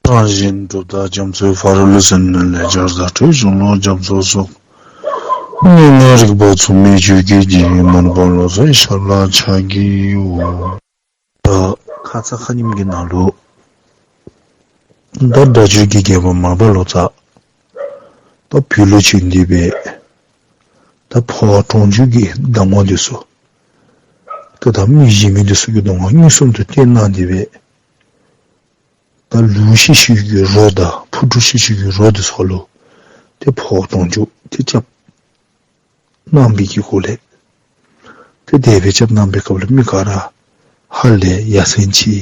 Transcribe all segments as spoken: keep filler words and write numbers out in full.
རང་བཞིན་གྲུབ་མཐའ་རྒྱ་མཚོའི་ཕ་རོལ་ཟིལ་གནོན་ལས་སྦྱར་ཟླ་གྲོགས་གཞུང་ལུགས་རྒྱ་མཚོ་སོགས། སྙན་ངག་རིག་པ་ཚུལ་མིན་ཆོས་ཀྱི་རྒྱལ་པོའི་མར་པ་ལོ་ཙཱའི་ཞབས་ལ་ཕྱག་བགྱིའོ། ད་ཁ་ཙ་ཁ་ཉིནམ་གྱི་ནང་ལུ་ད་སྒྲ་སྒྱུར་གྱི་རྒྱལ་པོ་མར་པ་ལོ་ཙཱ་ད་བོད་ལུ་བྱོན་ཏེ་སྦེ་ད་འཕོ་བ་གྲོང་འཇུག་གི་གདམས་ངག་འདི་ཚུ་ད་ད་མི་གཞན་མི་འདི་ཚུ་གི་གདམས་ངག་མངོན་སུམ་དུ་བསྟན་གནང་སྟེ་སྦེ་ད་ལུག་ཤི་ཤུལ་གྱི་རོ་དང་ཕུ་ཕྲུག་ཤི་ཤུལ་གྱི་རོ་འདི་ཚུ་ལུ་ཏེ་འཕོ་བ་གྲོང་འཇུག་ཏེ་རྐྱབ་གནང་བའི་གི་སྒོ་ལས་ཏེ་དེ་སྦེ་རྐྱབ་གནང་བའི་སྐབས་ལུ་མི་ག་ར་ཧ་ལས་ཡ་མཚན་ཆེ།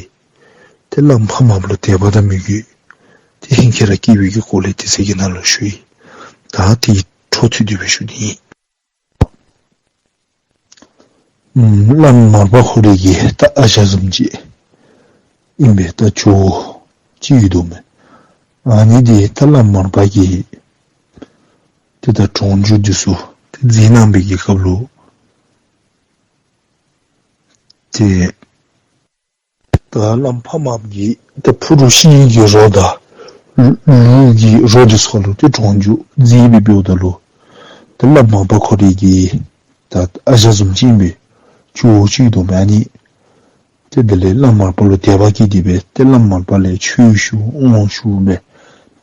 ཏེ་བླམ་ཕ་མ་ལུ་དད་པ་དང་མོས་གུས་ཏེ་ཧིང་ཁར་ར་སྐྱེས་པའི་གི་སྒོ་ལས་ཏེ་ཟེར་གྱི་ནང་ལུ་ཞུ་ཡི། ད་དེ་འཕྲོ་མཐུད་དེ་སྦེ་ཞུ་ནི་ཨིན། ཨམ་བླམ་མར་པ་ཁོ་རའི་གི་ད་ཨ་ཞང་བཟུམ་ཅིག་ཨིན་པས། ད་ཇོ་བོ་ཅིག་ཡོད་དོ་མས། ཨ་ནི་འདི་ད་བླམ་མར་པ་གིས་ཏེ་ད་གྲོང་འཇུག་འདི་ཚུ་ཏེ་མཛད་གནང་བའི་གི་སྐབས་ལུ་ཏེ་ད་བླམ་ཕ་མ་གིས་ད་ཕུ་ཕྲུག་ཤི་ཡི་གི་རོ་དང་ལུ་ལུག་གི་རོ་འདི་ཚུ་ལུ་ཏེ་གྲོང་འཇུག་མཛད་སྦེ་འབདཝ་ད་ལུ་ཏེ་བླམ་མར་པ་ཁོ་རའི་གི་ད་ཨ་ཞང་བཟུམ་ཅིག་ཨིན་པས། ཇོ་བོ་ཅིག་ཡོད་དོ་མས། ཨ་ནི་ཏེ་དེ་ལས་བླམ་མར་པ་ལུ་དད་པ་སྐྱེས་ཏེ་སྦེ་ཏེ་བླམ་མར་པ་ལས་ཆོས་ཞུ་དབང་ཞུ་སྦེ་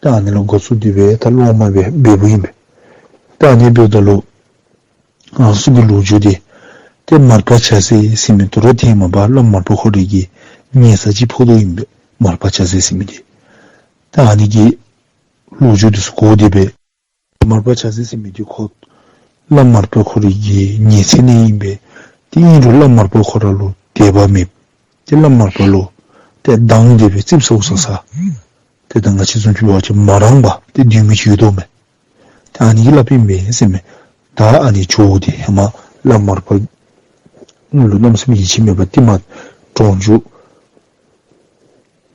ད་ཨ་ནི་ལུ་འགོ་བཙུགས་ཏེ་སྦེ་ད་སློབ་མ་སྦེ་འབདཝ་ཨིན་པས། ད་ཨ་ནི་འབདཝ་ད་ལུ་ང་ཚུ་གི་ལོ་རྒྱུས་འདི་ཏེ་མར་པ་བྱ་ཚེ་ཟེར་མི་དོ་རུང་ཐེངས་མ་པ་བླམ་མར་པ་ཁོ་རའི་གི་ཉལ་ས་ཅིག་ཕོག་དོ་ཨིན་པས། མར་པ་བྱ་ཚེ་ཟེར་མི་འདི་ད་ཨ་ནི་གི་ལོ་རྒྱུས་འདི་ཚུ་གོ་སྟེ་སྦེ་མར་པ་བྱ་ཚེ་ཟེར་མི་འདི་ཁོ་བླམ་མར་པ་ཁོ་རའི་གི་ཉལ་ཚན་ཨིན་པས། ཏེ་ཨིན་རུང་བླམ་མར་པ་ཁོ་ར་ལུ་དད་པ་མེད། ཏེ་བླམ་མར་པ་ལུ་ཏེ་སྡང་སྟེ་སྦེ་ཙིགཔ་ཟ་ས་ཏེ་ད་ང་བཅས་བཟུམ་ཅིག་འབད་བ་ཅིན་མ་རངས་པར་ཏེ་སྡོད་མི་ཅིག་ཡོད་དོ་མས། ཏེ་ཨ་ནི་གིས་སླབ་ཨིན་པས་ཟེར་མས། ད་ཨ་ནི་ཇོ་བོ་འདི་ཧེ་མ་བླམ་མར་པ་ལུ་གནམ་མེད་ས་མེད་ཡིད་ཆེས་མེད་པར་ཏེ་མ་གྲོང་འཇུག་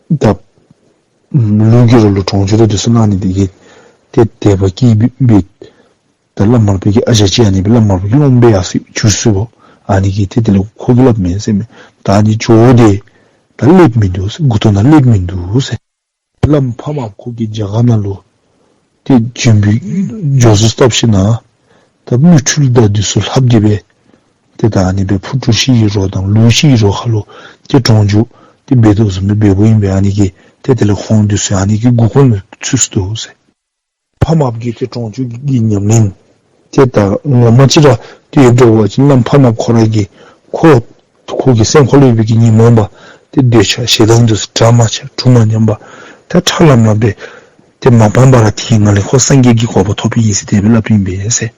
ད་ལུག་གི་རོ་ལུ་གྲོང་འཇུག་དང་འདི་ཚུ་གནང་ནི་འདི་གིས་ཏེ་དད་པ་སྐྱེས་སྦེ་ད་བླམ་མར་པ་གི་ཨ་ཞང་ཅིག་ཨ་ནི་སྦེ་བླམ་མར་པ་གི་སློབ་མ་སྦེ་ཡར་སོ་གྱུར་སོ་བ། ཨ་ནི་གིས་ཏེ་དེ་ལས་ཁོ་གིས་སླབ་མས་ཟེར་མས། ད་ཨ་ནི་ཇོ་བོ་འདི་ད་སླེབས་མིན་འདུག་ཟེར། མགུ་ཏོ་ནང་སླེབས་མིན་འདུག་ཟེར། བླམ་ཕ་མ་ཁོ་གིས་རྒྱ་གར་ནང་ལུ་ཏེ་བྱོན་པའི་འགྱོ་ས་སྟབས་ཤིག་ནང་ད་མིག་འཕྲུལ་དང་འདི་ཚུ་ལྷབ་སྟེ་སྦེ་ཏེ་ད་ཨ་ནི་སྦེ་ཕུ་ཕྲུག་ཤི་ཡི་རོ་དང་ལུག་ཤི་ཡི་རོ་ཁ་ལུ་ཏེ་གྲོང་འཇུག་ཏེ་འབད་དོ་བཟུམ་སྦེ་འབདཝ་ཨིན་པས། ཨ་ནི་གིས་ཏེ་དེ་ལས་ཁོང་འདི་ཚུ་ཨ་ནི་གི་མགུ་སྐོར་ནང་ཚུད་སོ་ཟེར། ཕ་མ་གིས་ཏེ་གྲོང་འཇུག་གི་ཉམས་ལེན་ཏེ་ད་ངོ་མ་ཅིག་ར་ཏེ་ཡོདཔ་འདྲ་བ་ཅིན་བླམ་ཕ་མ་ཁོ་ར་གིས་ཁོ་ཁོ་གི་སེམས་ཁ་ལུ་ཡོད་པའི་གི་ཉོན་མོངས་པ་ཏེ་འདོད་ཆགས་ཞེ་སྡང་འདི་ཚུ་དྲག་མ་ཆགས་དྲག་མ་ཉམས་པར་ད་ཁྲ་ལམ་ལམ་སྦེ་ཏེ་མ་སྤངས་པར་ཏེ་ང་ལས་ཁོ་སངས་རྒྱས་ཀྱི་གོ་འཕང་ཐོབ་ཨིན་ཟེར་དེ་སྦེ་སླབ་ཨིན་པས་ཟེར།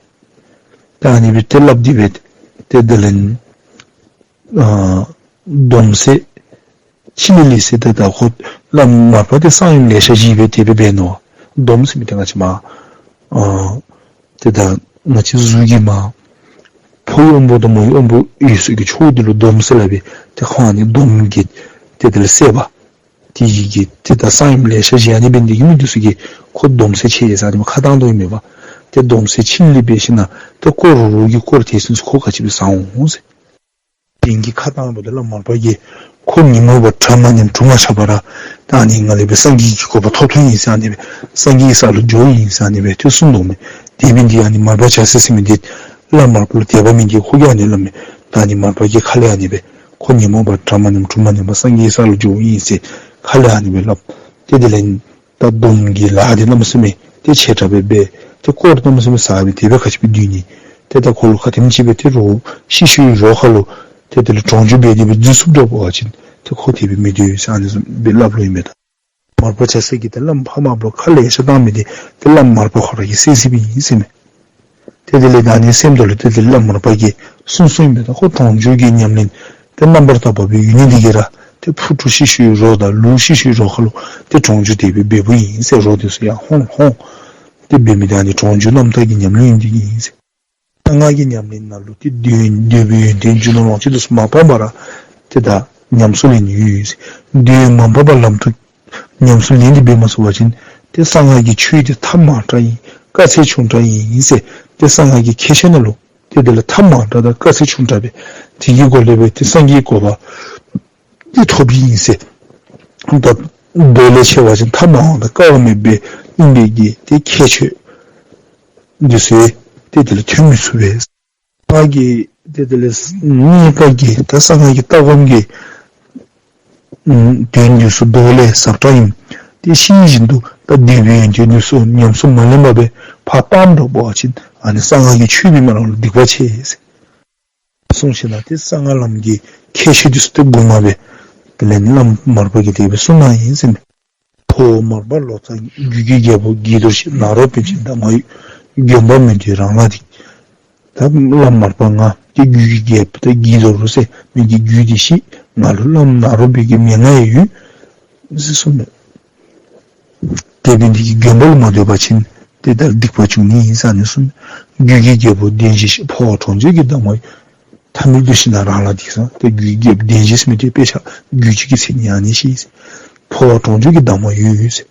ད་ཨ་ནི་སྦེ་ཏེ་སླབ་སྟེ་སྦེ་ཏེ་དེ་ལས་ཨ་སྡོམ་ཟེར་ཕྱི་ལས་ལས་ཟེར་ཏེ་ད་ཁོ་བླམ་མར་པ་འདི་གསང་ཡུམ་ལེ་ཤ་བཞེས་སྦེ་དེ་སྦེ་འབད་ནུག། སྡོམ་ཟེར་མི་འདི་ང་བཅས་མ་ཨ་ཏེ་ད་ང་བཅས་གཟུགས་ཀྱི་མ་ཕོ་ཡི་དབང་པོ་དང་མོ་ཡི་དབང་པོ་ཡོད་ས་གི་ཕྱོགས་འདི་ལུ་སྡོམ་ཟེར་སླབ་པས། ཏེ་ཁོ་ཨ་ནི་སྡོམ་གྱི་ཏེ་དེ་ལས་སྲེད་པ་དེ་གིས་ཏེ་ད་གསང་ཡུམ་ལེ་ཤ་བཞེས། ཨ་ནི་འབད་ནི་དེ་གིས་མི་འདི་ཚུ་གིས་ཁོ་སྡོམ་ཟེར་ཆེ་ཡི་ཟེར་ཨ་ནི་ཁ་བཏང་དོ་ཨིན་མས་པ། ཏེ་སྡོམ་ཟེར་ཕྱི་ལས་འབད་ཞིནམ་ལས་ཏེ་དཀོར་རོ་རོ་གི་དཀོར་དེ་ཚུ་ཁོ་ག་ཅི་སྦེ་བཟའ་འོང་ཟེར། དེང་གི་ཁ་བཏང་རུང་ཏེ་བླམ་མར་པ་གིས་ཁོ་ཉོན་མོངས་པ་དྲག་མ་ཉམས་དྲག་མ་ཆགས་པར་ར་ད་ཨ་ནི་ང་ལས་སྦེ་སངས་རྒྱས་ཀྱི་གོ་འཕང་ཐོབ་ཐོབ་ཨིན་ཟེར་ཨ་ནི་སྦེ་སངས་རྒྱས་ཀྱི་ས་ལུ་འགྱོཝ་ཨིན་ཟེར་ཨ་ནི་སྦེ་ཏེ་གསུངས་དོ་མས། དེ་འབད་ནི་དེ་གིས་ཨ་ནི་མར་པ་བྱ་ཚེ་ཟེར་མི་འདི་བླམ་མར་པ་ལུ་དད་པ་མེད་དེ་ཁོ་གིས་ཨ་ནི་སླབ་མས། ད་ཨ་ནི་མར་པ་གིས་ཁ་ལས་ཨ་ནི་སྦེ་ཁོ་ཉོན་མོངས་པ་དྲག་མ་ཉམས་དྲག་མ་ཉམས་པར་སངས་རྒྱས་ཀྱི་ས་ལུ་འགྱོཝ་ཨིན་ཟེར་ཁ་ལས་ཨ་ནི་སྦེ་སླབ། ཏེ་དེ་ལས་ད་སྡོམ་གྱི་ལཱ་འདི་གནམ་མེད་ས་མེད་ཏེ་ཆེ་དྲགས་སྦེ་འབད། ཏེ་དཀོར་གནམ་མེད་ས་མེད་བཟའ་སྦེ་དེ་སྦེ་ག་ཅི་སྦེ་སྡོད་ནི། ཏེ་ད་ཁོ་ལུ་ག་དེམ་ཅིག་སྦེ་ཏེ་རོ་ཤི་ཤུལ་རོ་ཁ་ལུ་ཏེ་དེ་ལས་གྲོང་འཇུག་འབད་དེ་སྦེ་འཛུལ་ཚུགསཔ་འདྲ་བ་ཅིན་ཏེ་ཁོ་དེ་སྦེ་མི་སྡོད་ཟེར་ཨ་ནི་བཟུམ་སྦེ་སླབ་ལོ་ཨིན་མས། ད་མར་པ་བྱ་ཚེ་གིས་ཏེ་བླམ་ཕ་མ་ལུ་ཁ་ལེ་ཤ་བཏང་མི་འདི་ཏེ་བླམ་མར་པ་ཁོ་ར་གིས་གསལ་གཟིགས་སྦེ་ཨིན་ཟེར་མས། ཏེ་དེ་ལས་ད་ཨ་ནི་སེམས་ད་ལུ་ཏེ་དེ་ལས་བླམ་མར་པ་གིས་གསུངས་གསུངསམ་ཨིན་པས། ད་ཁོ་གྲོང་འཇུག་གི་ཉམས་ལེན་ཏེ་རྣམ་པར་དག་པ་སྦེ་ཡོད་ནི་འདི་གིས་ར་ཏེ་ཕུ་ཕྲུག་ཤི་ཤུལ་རོ་དང་ལུག་ཤི་ཤུལ་རོ་ཁ་ལུ་ཏེ་གྲོང་འཇུག་དེ་སྦེ་འབདཝ་ཨིན་ཟེར། རོ་དེ་ཚུ་ཡར་ཧོང་ཧོང་ཏེ་འབད་མི་འདི་ཨ་ནི་གྲོང་འཇུག་རྣམ་དག་གི་ཉམས་ལེན་ཨིན་ནི་འདི་གིས་ཨིན་ཟེར། གསང་སྔགས་ཀྱི་ཉམས་ལེན་ནང་ལུ་ཏེ་འདོད་འདོད་པའི་ཡོན་ཏན་རྒྱུ་ནོར་ལོངས་སྤྱོད་དེ་ཚུ་མ་སྤངས་པར་ར་ཏེ་ད་ཉམས་སུ་ལེན་ནི་ཡོད་ཟེར། འདོད་ཡོན་མ་སྤངས་པར་ལམ་དུ་ཉམས་སུ་ལེན་ཏེ་འབད་མ་ཚུགས་པ་ཅིན་ཏེ་གསང་སྔགས་ཀྱི་ཆོས་འདི་ཐ་མང་དྲགས་ཨིན། དཀའ་ཚེགས་ཆུང་དྲགས་ཨིན་ཟེར། ཏེ་གསང་སྔགས་ཀྱི་ཁྱད་ཆོས་ནང་ལུ་ཏེ་དེ་ལས་ཐ་མང་དྲགས་དང་དཀའ་ཚེགས་ཆུང་དྲགས་སྦེ་དེ་གི་སྒོ་ལས་སྦེ་ཏེ་སངས་རྒྱས་གོ་འཕང་འདི་ཐོབ་ཨིན་ཟེར། ད་ མདོ་ལས་འཆད་པ་ཅིན་ཐ་མ་དབང་དང་སྐལ་བ་མེད་པའི་གླིང་པའི་གི་ཏེ་ཁྱད་ཆོས་འདི་ཚུ་ཏེ་དེ་ལས་ཐོན་མི་ཚུགས་པས། ང་གིས་ཏེ་དེ་ལས་གཉིས་ཀ་གི་ད་གསང་སྔགས་ཀྱི་ལྟ་སྒོམ་གྱི་དོན་འདི་ཚུ་མདོ་ལས་ཟབ་དྲགས་ཨིན། ཏེ་ཤེས་བཞིན་དུ་ད་སྡིག་པའི་ཡོན་ཏན་འདི་ཚུ་ཉམས་སུ་མ་ལེན་པར་སྦེ་ཕར་སྤང་འགྱོ་བ་ཅིན་ཨ་ནི་གསང་སྔགས་ཀྱི་ཆོས་འབད་མི་ལུ་སྡིག་པ་ཆེ་ཟེར། གསུངས་ཞིནམ་ལས་ཏེ་གསང་སྔགས་ལམ་གྱི་ཁྱད་ཆོས་འདི་ཚུ་ཏེ་མགུར་མ་སྦེ་དེ་ལས་བླམ་མར་པ་གིས་དེ་སྦེ་གསུངས་ནུག་ཨིན་ཟེར་མས། འཕོ་བ་མར་པ་ལོ་ཙཱ་རྒྱུད་ཀྱི་རྒྱལ་པོ་བགྱིད་དོ་ཞེས། ནཱ་རོ་པཎ་ཆེན་གདམས་ངག་ཡོད། དགོངས་པ་མི་འདུལ་རང་ལ་སྡིགས། ད་བླམ་མར་པ་ང་ཏེ་རྒྱུད་ཀྱི་རྒྱལ་པོ་ད་བགྱིད་དོ་རུང་ཟེར་མི་གི་རྒྱུད་འདི་ཤེས། ང་ལུ་བླམ་ནཱ་རོ་པའི་གི་མན་ངག་ཡང་ཡོད་ཟེར་གསུངས་མས། དེ་འབད་ནི་དེ་གིས་དགོངས་པ་ལུ་མ་འདུས་པ་ཅིན་ཏེ་ད་སྡིག་པ་འབྱུང་ནི་ཨིན་ཟེར་ཨ་ནི་གསུངས་མས། རྒྱུད་ཀྱི་རྒྱལ་པོ་བདེན་བཞི་ཞེས། འཕོ་བ་གྲོང་ཁྱེར་གྱི་གདམས་ངག་ཡོད། ཐ་མལ་འདུ་ཤེས་རྣམས་རང་ལ་སྡིགས་ཟེར། ཏེ་རྒྱུད་ཀྱི་རྒྱལཔོ་བདེན་བཞི་ཟེར་མི་འདི་དཔེ་ཆ་རྒྱུད་བཞི་གི་མཚན་ཨ་ནི་ཤེས། འཕོ་བ་གྲོང་ཁྱེར་གྱི་གདམས་ངག་ཡོད་ཟེར།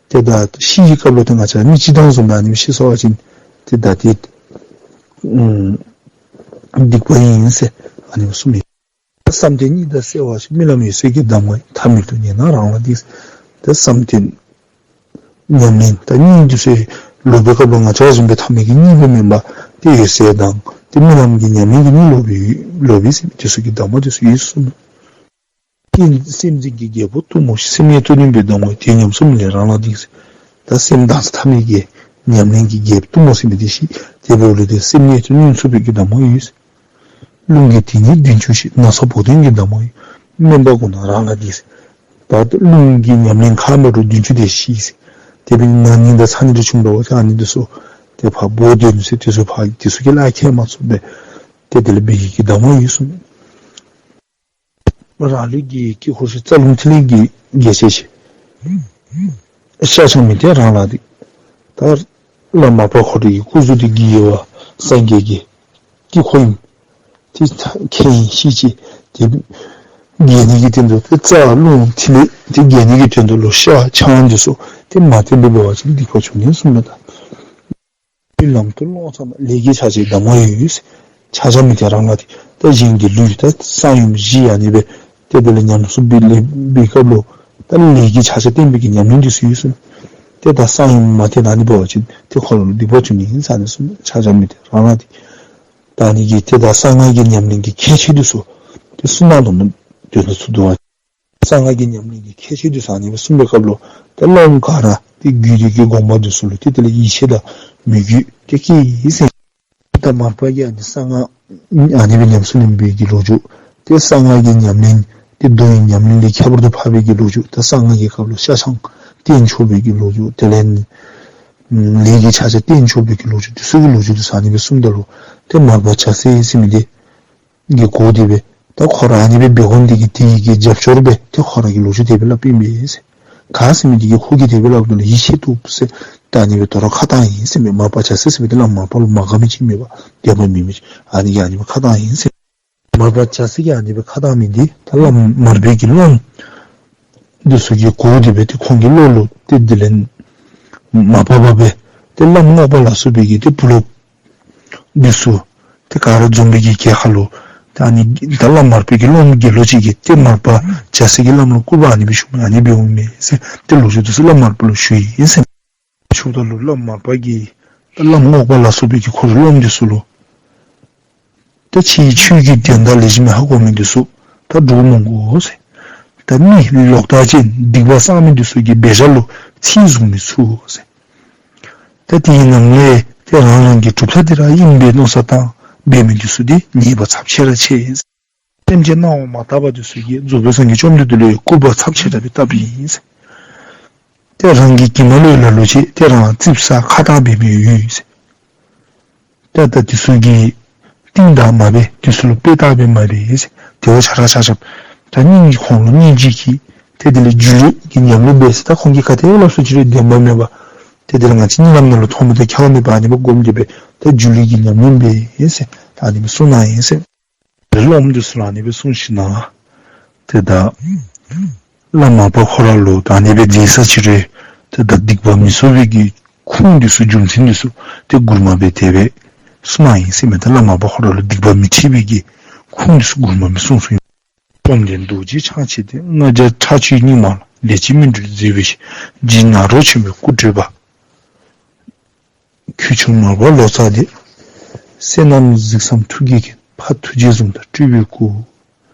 ཏེ་ད་ཤི་བའི་སྐབས་ལུ་ཏེ་ང་བཅས་མི་ཅིག་དང་བཟུམ་སྦེ་ཨ་ནི་ཤི་སོང་པ་ཅིན་ཏེ་ད་ཏེ་སྡིག་པ་ཨིན་ཟེར་ཨ་ནི་གསུངས་མས། བསམ་གཏན་གཉིས་དང་བསྲེ་བ་ཞེས། རྨི་ལམ་འོད་གསལ་གྱི་གདམས་ངག་ཡོད། ཐ་མལ་དུ་ཉལ་ན་རང་ལ་སྡིགས་ཟེར། ཏེ་བསམ་གཏན་ཉམས་ལེན་ད་གཉིད་འདི་ཚུ་ལོག་པའི་སྐབས་ལུ་ང་བཅས་བཟུམ་སྦེ་ཐ་མལ་གྱི་གཉིད་སྦེ་མེན་པར་ཏེ་འོད་གསལ་དང་ཏེ་རྨི་ལམ་གྱི་ཉམས་ལེན་གྱི་གཉིད་ལོག་པའི་ལོག་པའི་ཟེར་མི་འདི་ཚུ་གི་གདམས་ངག་འདི་ཚུ་ཡོད་གསུངས་ནུག། ཀྱེ་སེམས་ཅན་གྱི་རྒྱལ་པོ་གཏུམ་མོ་ཞེས། སེམས་ཡེངས་དུས་ནི་འབོད་གདམས་ངག་ཡོད། དེ་ཉམས་སུ་མི་ལེན་རང་ལ་སྡིགས་ཟེར། ད་སེམས་དང་ཐ་མལ་གྱི་ཉམས་ལེན་གྱི་རྒྱལཔོ་གཏུམ་མོ་ཟེར་མི་འདི་ཤེས། དེ་འབདཝ་ལས་ཏེ་སེམས་ཡེངས་དུས་ནི་ཚུགས་པའི་གི་གདམས་ངག་ཡོད་ཟེར། རླུང་གི་དེ་ཉིད་བདུན་ཅུ་ཞེས། ན་ཚ་བོགས་འཐེན་གྱི་གདམས་ངག་ཡོད། སྨན་པ་དགོངས་ན་རང་ལ་སྡིགས་ཟེར། ད་རླུང་གི་ཉམས་ལེན་ཁ་མ་རུ་བདུན་ཅུ་དེ་ཤེས་ཟེར། དེ་འབདཝ་ལས་ན་ནིང་དང་ཚ་ནིང་འདི་བྱུང་འགྱོ་བ་ཅིན་ཨ་ནི་འདི་ཚུ་ཏེ་ཕར་བོགས་འཐེན་ཟེར། དེ་ཚུ་ཕར་དེ་ཚུ་གིས་ལཱ་ཁྱད་མ་ཚུགས་པས། ཏེ་དེ་ལས་འབད་ནི་གི་གདམས་ངག་ཡོད་གསུངས། རང་ལུས་ཀྱི་དཀྱིལ་འཁོར་ཞེས། རྩ་རླུང་ཐིག་ལེ་གི་རྒྱས་བཤད་ཞེས། ཤ་ཆང་མི་འཐུང་རང་ལ་སྡིགས། ད་བླམ་མར་པ་ཁོ་རའི་སྐུ་གཟུགས་འདི་རྒྱལ་བ་སངས་རྒྱས་ཀྱི་དཀྱིལ་འཁོར་ཨིན། ཏེ་ཁྱེད་ཤེས་ཅི། དེ་རྒྱས་ནི་གི་དོན་དུ་ཏེ་རྩ་རླུང་ཐིག་ལེ་དེ་རྒྱས་ནི་གི་དོན་དུ་ལུ་ཤ་ཆང་འདི་ཚུ་ཏེ་མ་བསྟེན་པར་འབད་བ་ཅིན་སྡིག་པ་འབྱུང་ནི་གསུངས་མས། ད་རྨི་ལམ་དུ་ཀློང་ཆགས་ན། ལས་ཀྱི་ཆ་བྱད་གདམས་ངག་ཡོད་ཟེར། ཤ་ཆང་མི་འཐུང་རང་ལ་སྡིགས། ད་གཞན་གྱི་ལུས་ད་གསང་ཡུམ་བཞི་ཨ་ནི་སྦེ་ཏེ་དེ་ལས་ཉམས་སུ་ལེན་པའི་སྐབས་ལུ་ད་ལས་ཀྱི་ཆ་བྱད་བསྟེན་པའི་གི་ཉམས་ལེན་འདི་ཚུ་ཡོད་གསུངས། ཏེ་ད་གསང་ཡུམ་མ་བསྟེན་ཨ་ནི་འབད་བ་ཅིན་ཏེ་ཁོ་ལུ་སྡིག་པ་འབྱུང་ནི་ཨིན་ཟེར་ཨ་ནི་གསུངས། ཤ་ཆང་མི་འཐུང་རང་ལ་སྡིགས། ད་ཨ་ནི་གི་ཏེ་ད་གསང་སྔགས་ཀྱི་ཉམས་ལེན་གྱི་ཁྱད་ཆོས་འདི་ཚུ་ཏེ་གསུངས་གནང་དོ་ནི་དོན་དུ་ཚུད་དོ་བ། གསང་སྔགས་ཀྱི་ཉམས་ལེན་གྱི་ཁྱད་ཆོས་འདི་ཚུ་ཨ་ནི་སྦེ་གསུངས་པའི་སྐབས་ལུ་ཏེ་སློབ་མ་ག་ར་ཏེ་རྒྱུད་སྡེ་གི་དགོངས་པ་འདི་ཚུ་ལུ་ཏེ་དེ་ལས་ཡིད་ཆེས་དང་མོས་གུས་ཏེ་སྐྱེས་ཡི་ཟེར། ད་མར་པ་གིས་ཨ་ནི་གསང་སྔགས་ཨ་ནི་སྦེ་ཉམས་སུ་ལེན་པའི་གི་ལོ་རྒྱུས་ཏེ་གསང་སྔགས་ཀྱི་ཉམས་ལེན་ཏེ་མདོ་ཡི་ཉམས་ལེན་ལས་ཁྱད་པར་དུ་འཕགས་པའི་གི་ལོ་རྒྱུས། ད་གསང་སྔགས་ཀྱི་སྐབས་ལུ་ཤ་ཆང་བསྟེན་ཆོག་པའི་གི་ལོ་རྒྱུས། དེ་ལས་ལས་ཀྱི་ཆ་བྱད་བསྟེན་ཆོག་པའི་གི་ལོ་རྒྱུས། དེ་ཚུ་གི་ལོ་རྒྱུས་འདི་ཚུ་ཨ་ནི་སྦེ་གསུངམ་ད་ལུ་ཏེ་མར་པ་བྱ་སྲེག་ཟེར་མི་འདི་གིས་གོ་སྟེ་སྦེ་ད་ཁོ་ར་ཨ་ནི་སྦེ་འབད་དགོ་ནི་དེ་གིས་དེ་གི་རྒྱབ་སྐྱོར་སྦེ་ཏེ་ཁོ་ར་གིས་ལོ་རྒྱུས་དེ་སྦེ་སླབ་ཨིན་པས་ཟེར། ག་ཟེར་མི་དེ་གིས་ཁོ་གིས་དེ་སྦེ་སླབ་ད་ལུ་ཡིད་ཆེས་བཏུབ་ཟེར། ད་ཨ་ནི་སྦེ་དོ་རུང་ཁ་བཏང་ཡི་ཟེར་མས། མར་པ་བྱ་སྲེག་ཟེར་མི་དེ་བླམ་མར་པ་ལུ་མ་དགའ་མི་ཅིག་མེན་པར་དད་པ་མེད་མི་ཅིག་ཨ་ནི་གིས་ཨ་ནི་སྦེ་ཁ་བཏང་ཡི་ཟེར། མར་པ་བྱ་སྲེག་གིས་ཨ་ནི་སྦེ་ཁ་བཏང་མི་འདི་ད་བླམ་མར་པའི་གི་སློབ་མ་འདི་ཚུ་གིས་གོ་སྟེ་སྦེ་ཏེ་ཁོང་གི་བློ་ལུ་ཏེ་དེ་ལས་མ་བབ་པར་སྦེ་ཏེ་བླམ་རྔོག་པ་ལ་སོགས་པའི་གི་ཏེ་བུ་སློབ་འདི་ཚུ་ཏེ་ག་ར་འཛོམས་པའི་གི་གྱལ་ཁ་ལུ་ཏེ་ཨ་ནི་ད་བླམ་མར་པའི་གི་སློབ་མ་དགེ་སློང་ཅིག་གིས་ཏེ་མར་པ་བྱ་སྲེག་གི་བླམ་ལུ་སྐུར་པ་ཨ་ནི་སྦེ་ཞུ་མི་ཨ་ནི་སྦེ་འོང་མས་ཟེར། ཏེ་ལོ་རྒྱུས་འདི་ཚུ་བླམ་མར་པ་ལུ་ཞུ་ཡི་ཟེར། ཞུཝ་ད་ལུ་བླམ་མར་པ་གིས་ད་བླམ་རྔོག་པ་ལ་སོགས་པའི་གི་ཁོ་རའི་སློབ་མ་འདི་ཚུ་ལུ་ད་ཁྱེད་ཆོས་ཀྱི་དོན་དག་ལེགས་ཤོམ་ཧ་གོ་མི་འདི་ཚུ་ད་འདྲོག་མི་དགོ་ཟེར། ད་མི་ལོག་ལྟ་ཅན་སྡིག་པ་བསགས་མི་འདི་ཚུ་གི་འབད་བཞག་ལུ་ཚིག་བཟུང་མི་ཚུགས་ཟེར། ད་དེའི་ནང་ལས་ཏེ་རང་རང་གི་གྲུབ་མཐའ་འདི་ར་ཨིན་པའི་མནོ་བསམ་བཏང་འབད་མི་འདི་ཚུ་འདི་ཉེས་པ་ཚབས་ཆེ་ར་ཆེ་ཟེར། སེམས་ཅན་སྣང་བ་མ་དག་པ་འདི་ཚུ་གིས་རྫོགས་པའི་སངས་རྒྱས་བཅོམ་ལྡན་འདས་ལུ་སྐུར་པ་ཚབས་ཆེ་དྲགས་སྦེ་བཏབ་ཨིན་ཟེར། ཏེ་རང་གི་གྱིབ་མ་ལུ་ལ་ལུ་ཅིག་ཏེ་རང་ཙིགཔ་ཟ་ཁ་བཏང་འབད་མི་ཡོད་ཟེར། ཏེ་ད་འདི་ཚུ་གིས་གཏིང་བདག་མ་འབད། འདི་ཚུ་ལུ་དཔེ་བལྟ་འབད་མ་འབད་ཟེར། དེ་བ་ཆ་ར་ཆ་ཁྱབ་ད་སྙིང་གི་ཁོང་ལུ་སྙིང་རྗེ་གིས་ཏེ་དེ་ལས་སྒྱུ་ལུས་ཀྱི་ཉམས་ལེན་འབད་ཟེར། ད་ཁོང་གིས་ག་དེ་སླབ་སུ་ཅི་རུང་བདེན་པ་མེད་པར་ཏེ་དེ་ལས་ང་བཅས་གཉིད་ལམ་ནང་ལུ་མཐོང་མི་དང་ཁྱད་པར་མེད་པར་ཨ་ནི་སྦེ་སྒོམ་སྟེ་སྦེ་ད་སྒྱུ་ལུས་ཀྱི་ཉམས་ལེན་འབད་ཟེར་ད་ཨ་ནི་སྦེ་གསུངས་གནང་ཡི་ཟེར། སློབ་མ་འདི་ཚུ་ལུ་ཨ་ནི་སྦེ་གསུངས་ཞིནམ་ལས་ཏེ་ད་བླམ་མར་པ་ཁོ་ར་ལུ་ད་ཨ་ནི་སྦེ་མཛད་ས་ཅི་རུང་ཏེ་ད་སྡིག་པ་མི་བསགས་པའི་གི་ཁུངས་འདི་ཚུ་རྒྱུ་མཚན་འདི་ཚུ་ཏེ་མགུར་མ་སྦེ་དེ་སྦེ་གསུངས་གནང་ཡི་ཟེར་མས། ད་བླམ་མར་པ་ཁོ་ར་ལུ་སྡིག་པ་མི་འཁྲི་བའི་གི་ཁུངས་འདི་ཚུ་མགུར་མ་སྦེ་གསུངས་གསུངསམ་ཨིན། བཅོམ་ལྡན་རྡོ་རྗེ་འཆང་ཆེན་ཏེ། ལྔ་བརྒྱ་ཁྲག་ཁྲིག་སྙིགས་མ་ལ། ལས་ཀྱི་སྨིན་གྲོལ་མཛད་པའི་ཕྱིར། རྗེ་ནཱ་རོ་ཆེན་པོའི་སྐུ་བགྲོད་པ། ཁྱེའུ་ཆུང་མར་པ་ལོ་ཙཱ་འདི། བསོད་ནམས་གཟིགས་བསམ་ཐུགས་ཀྱིས་མཁྱེན། ཕ་ཐུགས་རྗེས་བཟུང་དང་སྤྲུལ་པའི་སྐུ།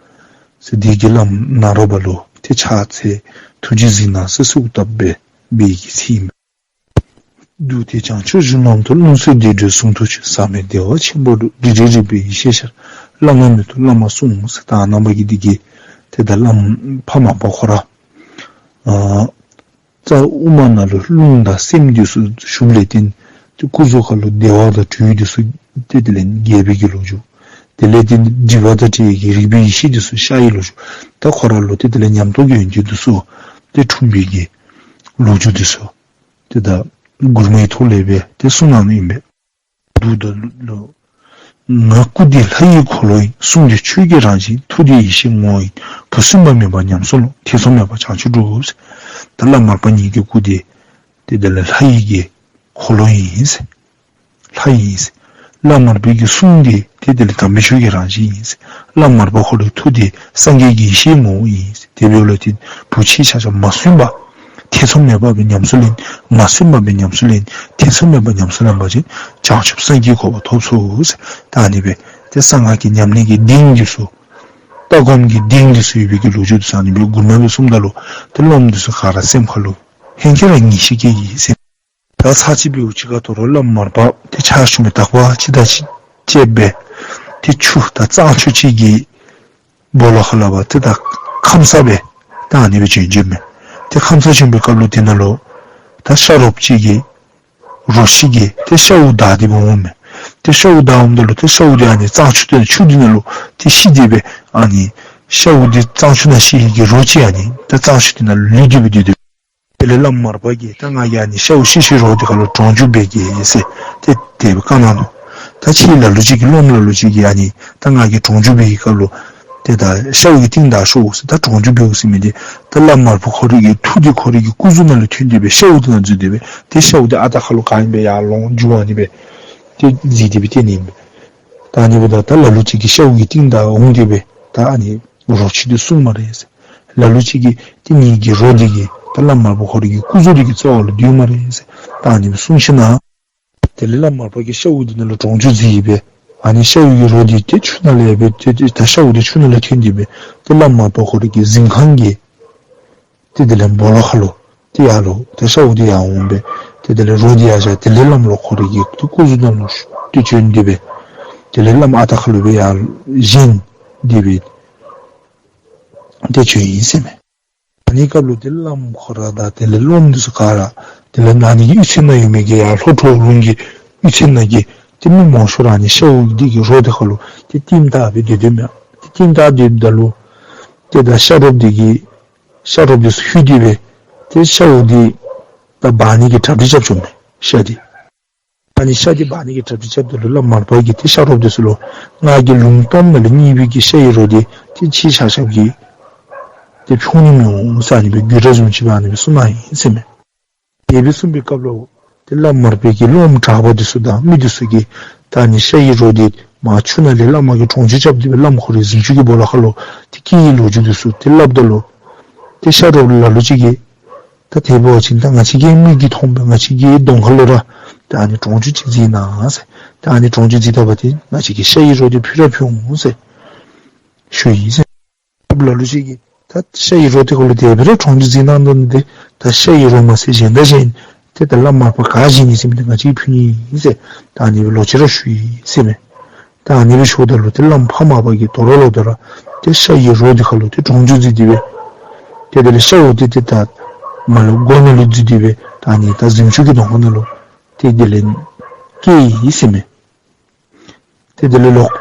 ཟེར་དེ་གི་བླམ་ནཱ་རོ་པ་ལུ་ཏེ་ཕྱག་འཚལ། ཐུགས་རྗེས་གཟིགས་གནང་ཟེར་གསོལཝ་བཏབ་པའི་གི་ཚིག་ཨིན། འདུག་སྟེ་བྱང་ཆུབ་རི་རྣམས་སུ། རླུང་བསྲེགས་བདེ་དྲོད་ཟུང་དུ་ཆུད། ཟག་མེད་བདེ་བ་ཆེན་པོ་སྒྲོག། རིག་རིག་རིག་པའི་ཡེ་ཤེས་ཤར། བླ་མ་མེད་དུ་བླ་མ་གསུངས་ཟེར། ད་རྣམ་པ་གི་འདི་གིས་ཏེ་ད་བླམ་ཕ་མར་པ་ཁོ་ར་ཨ་རྩ་དབུ་མ་ནང་ལུ་རླུང་དང་སེམས་འདི་ཚུ་ཞུགསཔ་ལས་བརྟེན་ཏེ་སྐུ་གཟུགས་ཁར་ལུ་བདེ་བ་དང་དྲོད་འདི་ཚུ་ཏེ་དེ་ལས་རྒྱས་པའི་གི་ལོ་རྒྱུས། དེ་ལས་བརྟེན་ཏེ་སྒྲིབ་པ་དང་བྲལ་བའི་གི་རིག་པའི་ཡེ་ཤེས་འདི་ཚུ་ཤར་བའི་ལོ་རྒྱུས། ད་ཁོ་ར་ལུ་ཏེ་དེ་ལས་ཉམས་རྟོགས་ཀྱི་ཡོན་ཏན་འདི་ཚུ་ཏེ་འཁྲུངས་པའི་གི་ལོ་རྒྱུས་འདི་ཚུ་ཏེ་ད་མགུར་མའི་ཐོག་ལས་སྦེ་ཏེ་གསུངས་གནང་ནུག་ཨིན་པས། འདུག་ད་ལུ་ང་སྐུ་འདི་ལྷ་ཡི་འཁོར་ལོ་ཡིན། གསུང་འདི་ཆོས་ཀྱི་རང་བཞིན། ཐུགས་འདི་ཡེ་ཤེས་ངོ་བོ་ཡིན། བུ་སུན་པ་མེད་པ་ཉམས་སུ་བླང་། ཐེ་ཚོམ་མེད་པ་བྱང་ཆུབ་སྒྲུབ། ད་བླམ་མར་པ་ངེ་གི་སྐུ་འདི་ཏེ་དེ་ལས་ལྷ་ཡི་གི་འཁོར་ལོ་ཡིན་ཟེར། ལྷ་ཡིན་ཟེར། བླམ་མར་པའི་གི་གསུང་འདི་ཏེ་དེ་ལས་དམ་པའི་ཆོས་ཀྱི་རང་བཞིན་ཡིན་ཟེར། བླམ་མར་པ་ཁོ་རའི་ཐུགས་འདི་སངས་རྒྱས་ཀྱི་ཡེ་ཤེས་ངོ་བོ་ཡིན་ཟེར། དེ་འབདཝ་ལས་ཏེ་བུ་ཁྱེད་ཆ་ཁྱབ་མ་སུན་པ་ཐེ་ཚོམ་མེད་པ་སྦེ་ཉམས་སུ་ལེན། མ་སུན་པ་སྦེ་ཉམས་སུ་ལེན། ཐེ་ཚོམ་མེད་པ་ཉམས་སུ་ལེན་པ་ཅིན་བྱང་ཆུབ་སངས་རྒྱས་གོ་འཕང་ཐོབ་ཚུགས་ཟེར། ད་ཨ་ནི་སྦེ་ཏེ་གསང་སྔགས་ཀྱི་ཉམས་ལེན་གྱི་གདེང་འདི་ཚུ་ལྟ་སྒོམ་གྱི་གདེང་འདི་ཚུ་ཡོད་པའི་གི་ལོ་རྒྱུས་འདི་ཚུ་ཨ་ནི་སྦེ་མགུར་མ་སྦེ་གསུངམ་ད་ལུ་ཏེ་སློབ་མ་འདི་ཚུ་ག་ར་སེམས་ཁར་ལུ་ཧེང་སྐལ་ར་ངེས་ཤེས་སྐྱེས་ཡི་ཟེར། ད་ཚར་གཅིག་འབདཝ་ཅིག་ཁར་དོ་རུང་བླམ་མར་པ་ཏེ་ཕྱག་ཞུ་མི་དག་པ་ཅིག་དང་ཅིག་བཅསཔ་སྦེ་ཏེ་ཆུ་ད་གཙང་ཆུ་ཅིག་གི་སྦོ་ལོགས་ཁར་ལུ་འབད་ཏེ་ད་ཁམས་སངས་སྦེ་ད་ཨ་ནི་སྦེ་བྱོན་བྱོནམ་མས། ཏེ་ཁམས་སངས་བྱོན་པའི་སྐབས་ལུ་དེ་ནང་ལུ་ད་ཤ་རོགསཔ་ཅིག་གིས་རོ་ཁྱི་གིས་ཏེ་ཤཝ་བདའ་སྟེ་སྦེ་འོངམ་མས། ཏེ་ཤཝ་བདའ་འོངམ་ད་ལུ་ཏེ་ཤཝ་འདི་ཨ་ནི་གཙང་ཆུ་དེ་ཆུ་འདི་ནང་ལུ་ཏེ་ཤི་སྟེ་སྦེ་ཨ་ནི་ཤཝ་འདི་གཙང་ཆུ་ནང་ཤི་ཡི་གི་རོ་ཅིག་ཨ་ནི་ད་གཙང་ཆུ་དེ་ནང་ལུ་ལུས་ཏེ་སྦེ་སྡོད་དེ། དེ་ལས་བླམ་མར་པ་གིས་ད་ང་གིས་ཨ་ནི་ཤཝ་ཤི་ཤི་རོ་འདི་ཁར་ལུ་གྲོང་འཇུག་འབད་གེ་ཟེར་ཏེ་དེ་སྦེ་བཀའ་གནང་ནུག། ད་ཁྱེད་ལ་ལུ་ཅིག་གིས་སློབ་མ་ལ་ལུ་ཅིག་གིས་ཨ་ནི་ད་ང་གིས་གྲོང་འཇུག་འབད་བའི་སྐབས་ལུ་ཏེ་ད་ཤཝ་གི་རྟིང་བདའ་ཤོག་ཟེར། ད་གྲོང་འཇུག་འབདཝ་ཟེར་མི་འདི་ད་བླམ་མར་པ་ཁོ་རའི་གི་ཐུགས་འདི་ཁོ་རའི་གི་སྐུ་གཟུགས་ནང་ལུ་ཐོན་ཏེ་སྦེ་ཤཝ་འདི་ནང་འཛུལ་ཏེ་སྦེ་ཏེ་ཤཝ་འདི་ཨ་རྟག་ཁར་ལུ་ག་ཨིནམ་སྦེ་ཡར་ལོང་འགྱོ་ཨ་ནི་སྦེ་ཏེ་གཟིགས་ཏེ་སྦེ་ཏེ་ཨ་ནི་སྦེ་ད་ཨ་ནི་སྦེ་ད་ད་ལ་ལུ་ཅིག་གིས་ཤཝ་གི་རྟིང་བདའ་འོང་སྟེ་སྦེ་ད་ཨ་ནི་རོ་ཁྱི་འདི་བསྲུང་སྨ་རེ་ཟེར། ལ་ལུ་ཅིག་གིས་ཏེ་ངེ་གི་རོ་འདི་གིས་ད་བླམ་མར་པ་ཁོ་རའི་གི་སྐུ་གཟུགས་འདི་གི་རྩ་བ་ལུ་སྡོད་སྨ་རེ་ཟེར། ད་ཨ་ནི་སྦེ་གསུངས་ཞིནམ་དེ་ལས་བླམ་མར་པ་གིས་ཤཝ་འདི་ནང་ལུ་གྲོང་འཇུག་མཛད་ཡི་སྦེ་ཨ་ནི་ཤཝ་གི་རོ་འདི་ཏེ་ཆུ་ནང་ལས་སྦེ་ཏེ་ཏེ་ད་ཤཝ་འདི་ཆུ་ནང་ལས་ཐོན་ཏེ་སྦེ་ཏེ་བླམ་མར་པ་ཁོ་རའི་གི་གཟིམ་ཁང་གི་ཏེ་དེ་ལས་སྦོ་ལོགས་ཁར་ལུ་ཏེ་ཡར་ལུ་ཏེ་ཤཝ་འདི་ཡར་འོང་སྦེ་ཏེ་དེ་ལས་རོ་འདི་ཡར་བཞག། དེ་ལས་བླམ་ལུ་ཁོ་རའི་གི་ཏེ་སྐུ་གཟུགས་ནང་ལུ་ཏེ་བྱོན་ཏེ་སྦེ་དེ་ལས་བླམ་ཨ་རྟག་ཁར་ལུ་སྦེ་ཡར་བཞེངས་ཏེ་སྦེ་ཏེ་བྱོན་ཡི་ཟེར་མས། ཨ་ནི་སྐབས་ལུ་ཏེ་བླམ་ཁོ་ར་དང་དེ་ལས་སློབ་མ་འདི་ཚུ་ག་ར་དེ་ལས་ཨ་ནི་གི་གཡུས་ཚན་ནང་ཡོད་མི་གི་ཡར་ལྷོ་ཕྱོགས་ལུང་གི་གཡུས་ཚན་ནང་གི་ཏེ་མི་མང་ཤོས་ར་ཨ་ནི་ཤཝ་འདི་གི་རོ་འདི་ཁར་ལུ་ཏེ་རྟིང་བདའ་སྦེ་སྡོད་སྡོདཔ་མས། ཏེ་རྟིང་བདའ་སྡོདཔ་ད་ལུ་ཏེ་ད་ཤ་རོགསཔ་འདི་གིས་ཤ་རོགསཔ་འདི་ཚུ་ལྷོད་དེ་སྦེ་ཏེ་ཤཝ་འདི་ད་འབག་ནི་གི་གྲ་སྒྲིག་རྐྱབ་བྱུངམ་མས་ཤ་འདི། ཨ་ནི་ཤ་འདི་འབག་ནི་གི་གྲ་སྒྲིག་རྐྱབ་ད་ལུ་བླམ་མར་པ་གིས་ཏེ་ཤ་རོགསཔ་འདི་ཚུ་ལུ་ང་གིས་ལུང་གཏམ་ནང་ལུ་རྙེད་པའི་གི་ཤ་ཡི་རོ་འདི་ཏེ་ཁྱེད་ཆ་ཁྱབ་ཀྱིས་ཏེ་ཕུང་ནི་མི་འོང་ཟེར་ཨ་ནི་སྦེ་བརྒྱུད་གྲྭ་བཟུམ་ཅིག་སྦེ་ཨ་ནི་སྦེ་གསུངས་གནང་ཡི་ཟེར་མས། དེ་སྦེ་གསུངས་པའི་སྐབས་ལུ་ཏེ་བླམ་མར་པའི་གི་སློབ་མ་གྲྭ་པ་འདི་ཚུ་དང་མི་འདི་ཚུ་གིས་ད་ཨ་ནི་ཤ་ཡི་རོ་འདི་མར་ཆུ་ནང་ལས་བླ་མ་གིས་གྲོང་འཇུག་རྐྱབ་སྟེ་སྦེ་བླམ་ཁོ་རའི་གཟིམ་ཅུང་གི་སྦོ་ལོགས་ཁར་ལུ་ཏེ་སྐྱེལ་བའི་ལོ་རྒྱུས་འདི་ཚུ་ཏེ་སླབ་ད་ལུ་ཏེ་ཤ་རོགསཔ་ལ་ལུ་ཅིག་གིས་ད་དེ་འབད་བ་ཅིན་ད་ང་བཅས་ཀྱི་མིག་གིས་མཐོང་སྦེ་ང་བཅས་ཀྱི་གདོང་ཁར་ལུ་ར་ད་ཨ་ནི་གྲོང་འཇུག་ཅིག་མཛད་གནང་ཟེར། ད་ཨ་ནི་གྲོང་འཇུག་མཛད་ད་པ་ཅིན་ང་བཅས་ཀྱི་ཤ་ཡི་རོ་འདི་ཕུལ་ར་ཕུལ་འོང་ཟེར་ཞུ་ཡི་ཟེར། ལ་ལུ་ཅིག་གིས་ད་ཤ་ཡི་རོ་འདི་ཁར་ལུ་དེ་སྦེ་ར་གྲོང་འཇུག་མཛད་གནང་ད་ནི་ཏེ་ད་ཤ་ཡི་རོ་མ་ཚད་གཞན་དང་གཞན་ཏེ་ད་བླམ་མར་པ་ག་བཞེས་ནི་ཟེར་མི་འདི་ང་བཅས་ཕུལ་ནི་ཨིན་ཟེར་ད་ཨ་ནི་སྦེ་ལོག་ཅི་ར་ཞུ་ཡི་ཟེར་མས། ད་ཨ་ནི་སྦེ་ཞུཝ་ད་ལུ་ཏེ་བླམ་ཕ་མར་པ་གིས་དོ་རུང་ལོག་ད་ར་ཏེ་ཤ་ཡི་རོ་འདི་ཁར་ལུ་ཏེ་གྲོང་འཇུག་མཛད་དེ་སྦེ་ཏེ་དེ་ལས་ཤཝ་འདི་ཏེ་ད་མར་ལུ་སྒོ་ནང་ལུ་འཛུལ་ཏེ་སྦེ་ད་ཨ་ནི་ད་གཟིམ་ཅུང་གི་གདོང་ཁ་ནང་ལུ་ཏེ་དེ་ལས་སྐྱེལ་ཡི་ཟེར་མས། ཏེ་དེ་ལས་ལོག་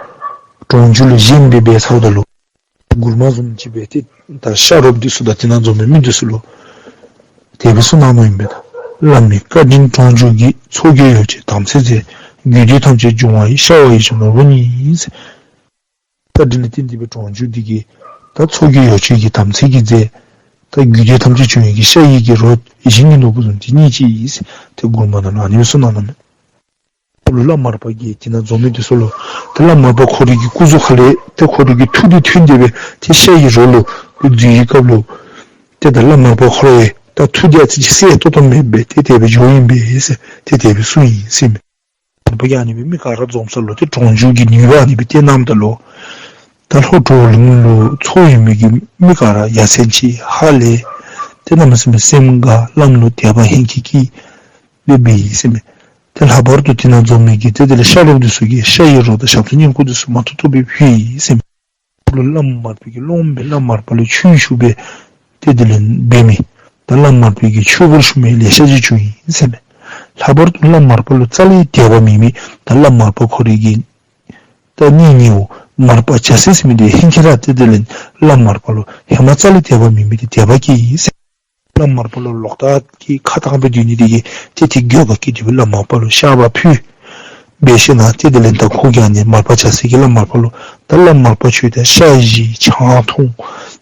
གྲོང་འཇུག་ལུ་བཞེངས་སྦེ་འབད་ཚརཝ་ད་ལུ་མགུར་མ་བཟུམ་ཅིག་སྦེ་ཏེ་ད་ཤ་རོགསཔ་འདི་ཚུ་དང་དེ་ནང་འཛོམས་པའི་མི་འདི་ཚུ་ལུ་དེ་སྦེ་གསུངས་གནང་ནུག་ཨིན་པས། ད་བླ་མའི་བཀའ་དྲིན་གྲོང་འཇུག་གི། ཚོགས་ཀྱི་ཡོ་བྱད་དམ་ཚིག་མཛད། རྒྱུད་སྡེ་ཐམས་ཅད་འབྱུང་བ་ཡི། ཤ་བ་ཡིད་བཞིན་ནོར་བུ་ཉིད་ཟེར། བཀའ་དྲིན་ལུ་བརྟེན་ཏེ་སྦེ་གྲོང་འཇུག་འདི་གིས་ད་ཚོགས་ཀྱི་ཡོ་བྱད་ཀྱི་དམ་ཚིག་གི་མཛད། ད་རྒྱུད་སྡེ་ཐམས་ཅད་འབྱུང་བའི་གི་ཤ་ཡི་གི་རོ་ཡིད་བཞིན་གྱི་ནོར་བུ་བཟུམ་ཅིག་ཉིད་ཅིག་ཨིན་ཟེར་ཏེ་མགུར་མ་ནང་ལུ་ཨ་ནི་སྦེ་གསུངས་གནང་ནུག་མས། ལུ་བླམ་མར་པ་གིས་དེ་ནང་འཛོམས་མི་འདི་ཚུ་ལུ་ཏེ་བླམ་མར་པ་ཁོ་རའི་གི་སྐུ་གཟུགས་ཁ་ལས་ཏེ་ཁོ་རའི་གི་ཐུགས་འདི་ཐོན་ཏེ་སྦེ་ཏེ་ཤ་ཡི་རོ་ལུ་ཏེ་འཛུལ་བའི་སྐབས་ལུ་ ཏེ་ད་བླམ་མར་པ་ཁོ་རའི་ད་ཐུགས་དེ་ཨ་ཙི་ཅིག་གསལ་ཏོག་ཏོ་མེད་པས། ཏེ་དེ་སྦེ་འགྱོཝ་ཨིན་པས་ཟེར། ཏེ་དེ་སྦེ་གསུངས་ཡི་ཟེར་མས། མར་པ་གིས་ཨ་ནི་སྦེ་མི་ག་ར་འཛོམས་ས་ལུ་ཏེ་གྲོང་འཇུག་གི་ནུས་པ་ཨ་ནི་སྦེ་སྟོན་གནངམ་ད་ལུ་ད་ལྷོ་གྲོ་ལུང་ལུ་འཚོ་ཡོད་མི་གི་མི་ག་ར་ཡ་མཚན་ཆེ་ཧ་ལས། ཏེ་གནམ་མེད་ས་མེད་སེམས་དགའ། བླམ་ལུ་དད་པ་ཧིང་སྐྱིད་སྐྱིད་སྦེ་འབད་ཡི་ཟེར་མས། ཏེ་ལྷག་པར་དུ་དེ་ནང་འཛོམས་མི་གི་ཏེ་དེ་ལས་ཤ་རོགས་འདི་ཚུ་གིས་ཤ་ཡི་རོ་དང་ཞབས་ཏོག་བསྙེན་བཀུར་འདི་ཚུ་མ་ཐོབ་ཐོབ་སྦེ་ཕུལ་ཡི་ཟེར་མས། ལུ་བླམ་མར་པ་གི་སློབ་མ་སྦེ་བླམ་མར་པ་ལུ་ཆོས་ཞུ་སྦེ་ཏེ་དེ་ལས་འབད་མི་ད་བླམ་མར་པ་གི་ཆོས་སྒོར་ཞུགས་མི་ལེ་ཤ་ཅིག་བྱུང་ཡི་ཟེར་མས། ལྷག་པར་དུ་བླམ་མར་པ་ལུ་རྩ་ལས་དད་པ་མེད་མི་ད་བླམ་མར་པ་ཁོ་རའི་གི་ད་གཉེན་ཉེ་བོ་མར་པ་བྱ་སྲིན་ཟེར་མི་འདི་ཧེང་སྐལ་ར་ཏེ་དེ་ལས་བླམ་མར་པ་ལུ་ཧེ་མ་རྩ་ལས་དད་པ་མེད་མི་འདི་དད་པ་སྐྱེས་ཡི་ཟེར། བླམ་མར་པ་ལུ་ལོག་ལྟ་གིས་ཁ་བཏང་སྦེ་སྡོད་ནི་དེ་གིས་ཏེ་དེ་འགྱོད་པ་སྐྱེས་ཏེ་སྦེ་བླམ་མར་པ་ལུ་བཤགས་པ་ཕུལ་སྦེ་ཞིནམ་ཏེ་དེ་ལས་ད་ཁོ་གིས་ཨ་ནི་མར་པ་བྱ་སྲིན་གྱིས་བླམ་མར་པ་ལུ་ད་བླམ་མར་པ་ཁྱོད་ད་ཤ་བཞེས་ཆང་འཐུང་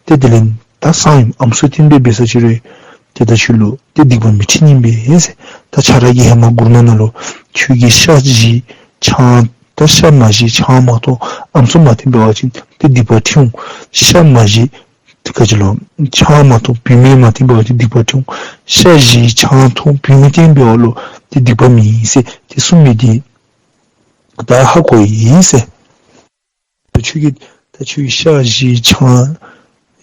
ཏེ་དེ་ལས་ད་གསང་ཡུམ་ཨམ་སྲུ་བསྟེན་སྦེ་འབད་ས་ཅིག་རུང་ཏེ་ད་ཁྱོད་ལུ་ཏེ་སྡིག་པ་མི་འཁྲི་ནི་མས་ཟེར། ད་ཁྱོད་ར་གིས་ཧེ་མ་མགུར་མ་ནང་ལུ་ཁྱོད་ཀྱིས་ཤ་བཞེས་ཆང་ད་ཤ་མ་བཞེས་ཆང་མ་འཐུང་ཨམ་སྲུ་མ་བསྟེན་འབད་བ་ཅིན་ཏེ་སྡིག་པ་འཁྲི་འོང་། ཤ་མ་བཞེས་ཏེ་ག་ཅི་ལོ་ཆང་མ་འཐུང་བུད་མེད་མ་བསྟེན་འབད་བ་ཅིན་སྡིག་པ་འཁྲི་འོང་། ཤ་བཞེས་ཆང་འཐུང་བུད་མེད་བསྟེན་འབད་བ་ལུ་ཏེ་སྡིག་པ་མེད་ཟེར་ཏེ་གསུངས་མི་འདི་ད་ཧ་གོ་ཡི་ཟེར། ད་ཁྱོད་ཀྱིས་ད་ཁྱོད་ཀྱིས་ཤ་བཞེས་ཆང་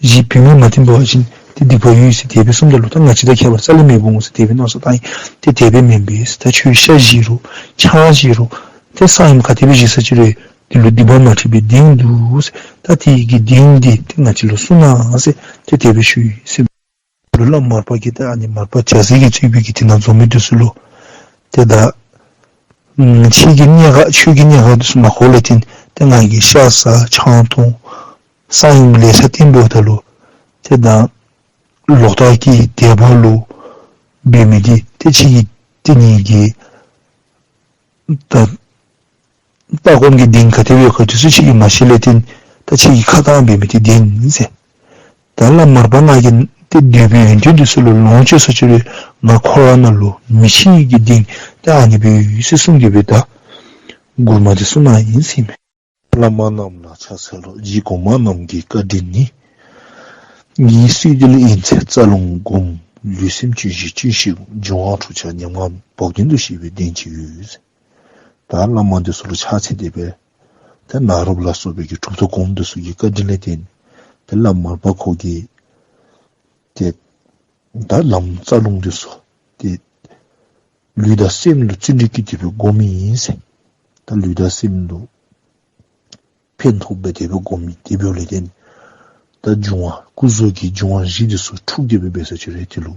བཞེས་བུད་མེད་མ་བསྟེན་འབད་བ་ཅིན་ཏེ་སྡིག་པ་ཡོད་ཟེར་དེ་སྦེ་གསུངམ་ད་ལུ་ད་ང་བཅས་དང་ཁྱད་པར་རྩ་ལས་མེདཔ་འོང་ཟེར་དེ་སྦེ་མནོ་བསམ་བཏང་ཡི། ཏེ་དེ་སྦེ་མེན་པས་ཟེར། ད་ཁྱོད་ཤ་བཞེས་རུང་ཆང་བཞེས་རུང་ཏེ་གསང་ཡུམ་ག་དེ་སྦེ་བཞེས་ས་ཅིག་རུང་དེ་ལུ་སྡིག་པ་མ་འཁྲི་བའི་གདེང་འདུག་ཟེར། ད་དེ་གི་གདེང་འདི་ཏེ་ང་བཅས་ལུ་གསུངས་གནང་ཟེར་ཏེ་དེ་སྦེ་ཞུ་ཡི་ཟེར། ལུ་བླམ་མར་པ་གིས་ད་ཨ་ནི་མར་པ་བྱ་སྲིན་གྱིས་གཙོས་པའི་གི་དེ་ནང་འཛོམས་མི་འདི་ཚུ་ལུ་ཏེ་ད་ཨམ་ཁྱོད་ཀྱི་གནད་འགག་ཁྱོད་ཀྱི་གནད་འགག་འདི་ཚུ་མ་གོ་ལས་བརྟེན་ཏེ་ང་གིས་ཤ་ཟ་ཆང་འཐུང་གསང་ཡུམ་ལེ་ཤ་བསྟེན་འབདཝ་ད་ལུ་ཏེ་ད་ལོག་ལྟ་གི་དད་པ་ལུ་འབད་མི་འདི་ཏེ་ཁྱོད་ཀྱིས་ཏེ་ངེ་གི་ད་ལྟ་སྒོམ་གྱི་གདེང་ག་དེ་སྦེ་ཡོད་ག་འདི་ཚུ་ཁྱོད་ཀྱིས་མ་ཤེས་ལས་བརྟེན་ད་ཁྱོད་ཀྱིས་ཁ་བཏང་འབད་མི་འདི་བདེན་ཟེར། ད་བླམ་མར་པ་ང་གིས་ཏེ་འདོད་པའི་ཡོན་ཏན་འདི་ཚུ་ལུ་ལོངས་སྤྱོད་ས་ཅིག་རུང་ང་འཁོར་བ་ནང་ལུ་མི་འཁྱིད་ནི་གི་གདེང་ད་ཨ་ནི་སྦེ་ཡོད་ཟེར་གསུངས་ཏེ་སྦེ་ད་མགུར་མ་འདི་གསུངས་གནང་ཡི་ཟེར་མས། བླ་མ་རྣམས་ལ་ཕྱག་འཚལ་ལོ། རྗེ་གོང་མ་རྣམས་ཀྱི་བཀའ་དྲིན་ནི། ངེའི་སྲིད་འདི་ལ་ཡིན་ཚད་རྩ་རླུང་བསྒོམ། ལུས་སེམས་ཅན་བཞི་ཅན་བཞི་བསྒོམ། འབྱུང་བ་དྲུག་ཆར་ཉམ་ང་མེད། བོགས་འདོན་དུ་ཤེས་པའི་གདེང་ཅན་ཡོད། ད་བླ་མ་འདི་ཚུ་ལུ་ཕྱག་འཚལ་ཏེ་སྦེ་ད་ནཱ་རོ་པ་ལ་སོགས་པའི་གི་གྲུབ་ཐོབ་གོངམ་འདི་ཚུ་གི་བཀའ་དྲིན་ལས་བརྟེན་ཏེ་བླམ་མར་པ་ཁོ་གིས་ཏེ་ད་ལམ་རྩ་རླུང་འདི་ཚུ་ཏེ་ལུས་དང་སེམས་ལུ་བརྩོན་འགྲུས་བསྐྱེད་དེ་སྦེ་བསྒོམ་ཡི་ཟེར། ད་ལུས་དང་སེམས་ལུ་ཕན་ཐོགས་སྦེ་དེ་སྦེ་བསྒོམ་མི་དེ་འབདཝ་ལས་བརྟེན་ད་འབྱུང་བ་སྐུ་གཟུགས་ཀྱི་འབྱུང་བ་བཞི་འདི་ཚུ་འཁྲུགས་ཏེ་སྦེ་འབད་ས་ཅིག་རུང་དེ་ལུ་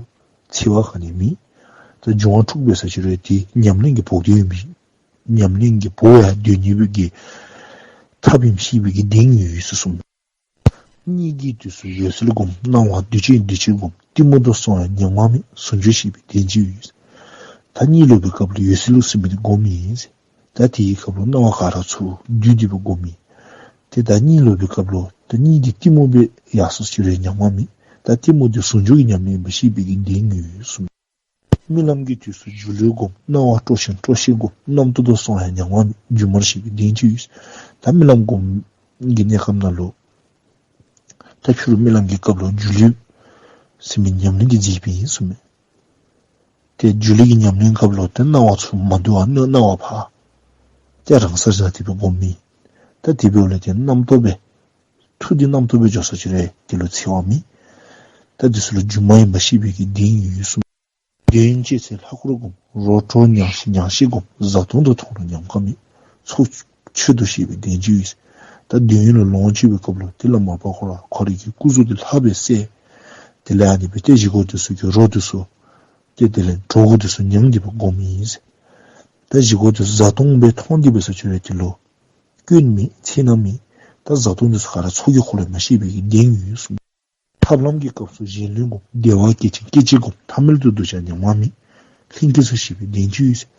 འཚེ་བ་ག་ནི་མེད། ད་འབྱུང་བ་འཁྲུགས་འབད་ས་ཅིག་རུང་དེ་ཉམས་ལེན་གྱི་བོགས་འདོན་ཡང་མེད། ཉམས་ལེན་གྱི་བོགས་ཡང་འདོན་ནི་སྦེ་གི་ཐབས་ཡང་ཤེས་པའི་གི་གདེང་ཡོད་ཟེར་གསུངས། གཉིད་ཀྱི་དུས་སུ་འོད་གསལ་བསྒོམ། སྣང་བ་འདུ་བྱེད་འདུ་བྱེད་བསྒོམ། གཏི་མུག་ཏུ་སོང་ཡང་ཉམ་ང་མེད། ཟུང་འཇུག་ཤེས་པའི་གདེང་ཅན་ཡོད། ད་གཉིད་ལོག་པའི་སྐབས་ལུ་འོད་གསལ་ལུགས་ཟིན་མི་འདི་བསྒོམ་ཡི་ཟེར། ད་དེའི་སྐབས་ལུ་སྣང་བ་ག་ར་ཚུར་འདུས་ཏེ་སྦེ་བསྒོམ་ཡི། ཏེ་ད་གཉིད་ལོག་པའི་སྐབས་ལུ་ད་གཉིད་འདི་གཏི་མུག་སྦེ་ཡལ་སོ་ཅིག་རུང་ཉམ་ང་མེད། ད་གཏི་མུག་འདི་ཟུང་འཇུག་གི་ཉམས་ལེན་ཡིན་པ་ཤེས་པའི་གི་གདེང་ཡོད་གསུངས། རྨི་ལམ་གྱི་དུས་སུ་སྒྱུ་ལུས་བསྒོམ། སྣང་བ་སྤྲོ་ཞིང་སྤྲོ་ཤེས་བསྒོམ། རྣམ་རྟོག་ཏུ་སོང་ཡང་ཉམ་ང་མེད། སྒྱུ་མར་ཤེས་པའི་གདེང་ཅན་ཡོད། ད་རྨི་ལམ་སྒོམ་གྱི་གནས་སྐབས་ནང་ལུ་ད་ཕྱི་རུ་རྨི་ལམ་གྱི་སྐབས་ལུ་སྒྱུ་ལུས་ཟེར་མི་ཉམས་ལེན་འདི་མཛད་པའི་ཨིན་གསུངས་མས། ཏེ་སྒྱུ་ལུས་ཀྱི་ཉམས་ལེན་སྐབས་ལུ་ཏེ་སྣང་བ་ཚུར་མ་འདུ་བར་སྣང་བ་ཕར་ཏེ་རང་སར་བཞག་སྟེ་སྦེ་བསྒོམ་མི། ད་དེ་འབདཝ་ལས་ཏེ་རྣམ་རྟོག་སྦེ་ཐུགས་འདི་རྣམ་རྟོག་སྦེ་འགྱོ་སོ་ཅི་རུང་དེ་ལུ་འཚེ་བ་མེད། ད་འདི་ཚུ་ལུ་སྒྱུ་མ་ཡིན་པ་ཤེས་པའི་གི་གདེང་ཡོད་གསུངས། འདོད་ཡོན་སྤྱད་ཚེ་ལྷ་སྐོར་བསྒོམ། རོ་བྲོ་མྱང་ཞིང་མྱང་ཤེས་བསྒོམ། བཟའ་བཏུང་དུ་མཐོང་རུང་ཉམས་ཁ་མེད། ཚོགས་མཆོད་དུ་ཤེས་པའི་གདེང་ཅན་ཡོད། ད་འདོད་ཡོན་ལུ་ལོངས་སྤྱོད་པའི་སྐབས་ལུ་དེ་ལས་མར་པ་ཁོ་ར་ཁོ་རའི་གི་སྐུ་གཟུགས་འདི་ལྷ་སྦེ་གསལ། དེ་ལས་ཨ་ནི་སྦེ་ཏེ་བཞེས་སྒོ་འདི་ཚུ་གི་རོ་འདི་ཚུ་ཏེ་དེ་ལས་བྲོ་བོ་འདི་ཚུ་མྱང་སྟེ་སྦེ་བསྒོམ་ཡི་ཟེར། ད་བཞེས་སྒོ་འདི་ཚུ་བཟའ་བཏུང་སྦེ་མཐོང་སྟེ་འབད་ས་ཅི་རུང་དེ་ལུ་སྐྱོན་མེད་འཚེར་སྣང་མེད། ད་བཟའ་བཏུང་འདི་ཚུ་ག་ར་ཚོགས་ཀྱི་འཁོར་ལོ་ཡིན་པ་ཤེས་པའི་གི་གདེང་ཡོད་གསུངས། ཐབས་ལམ་གྱི་སྐབས་སུ་གཞན་ལུས་བསྒོམ། བདེ་བ་སྐྱེད་ཅིང་སྐད་ཅིག་བསྒོམ། ཐ་མལ་དུ་འདུ་བྱ་ཉམ་ང་མེད། ལྷན་སྐྱེས་སུ་ཤེས་པའི་གདེང་ཅན་ཡོད་ཟེར།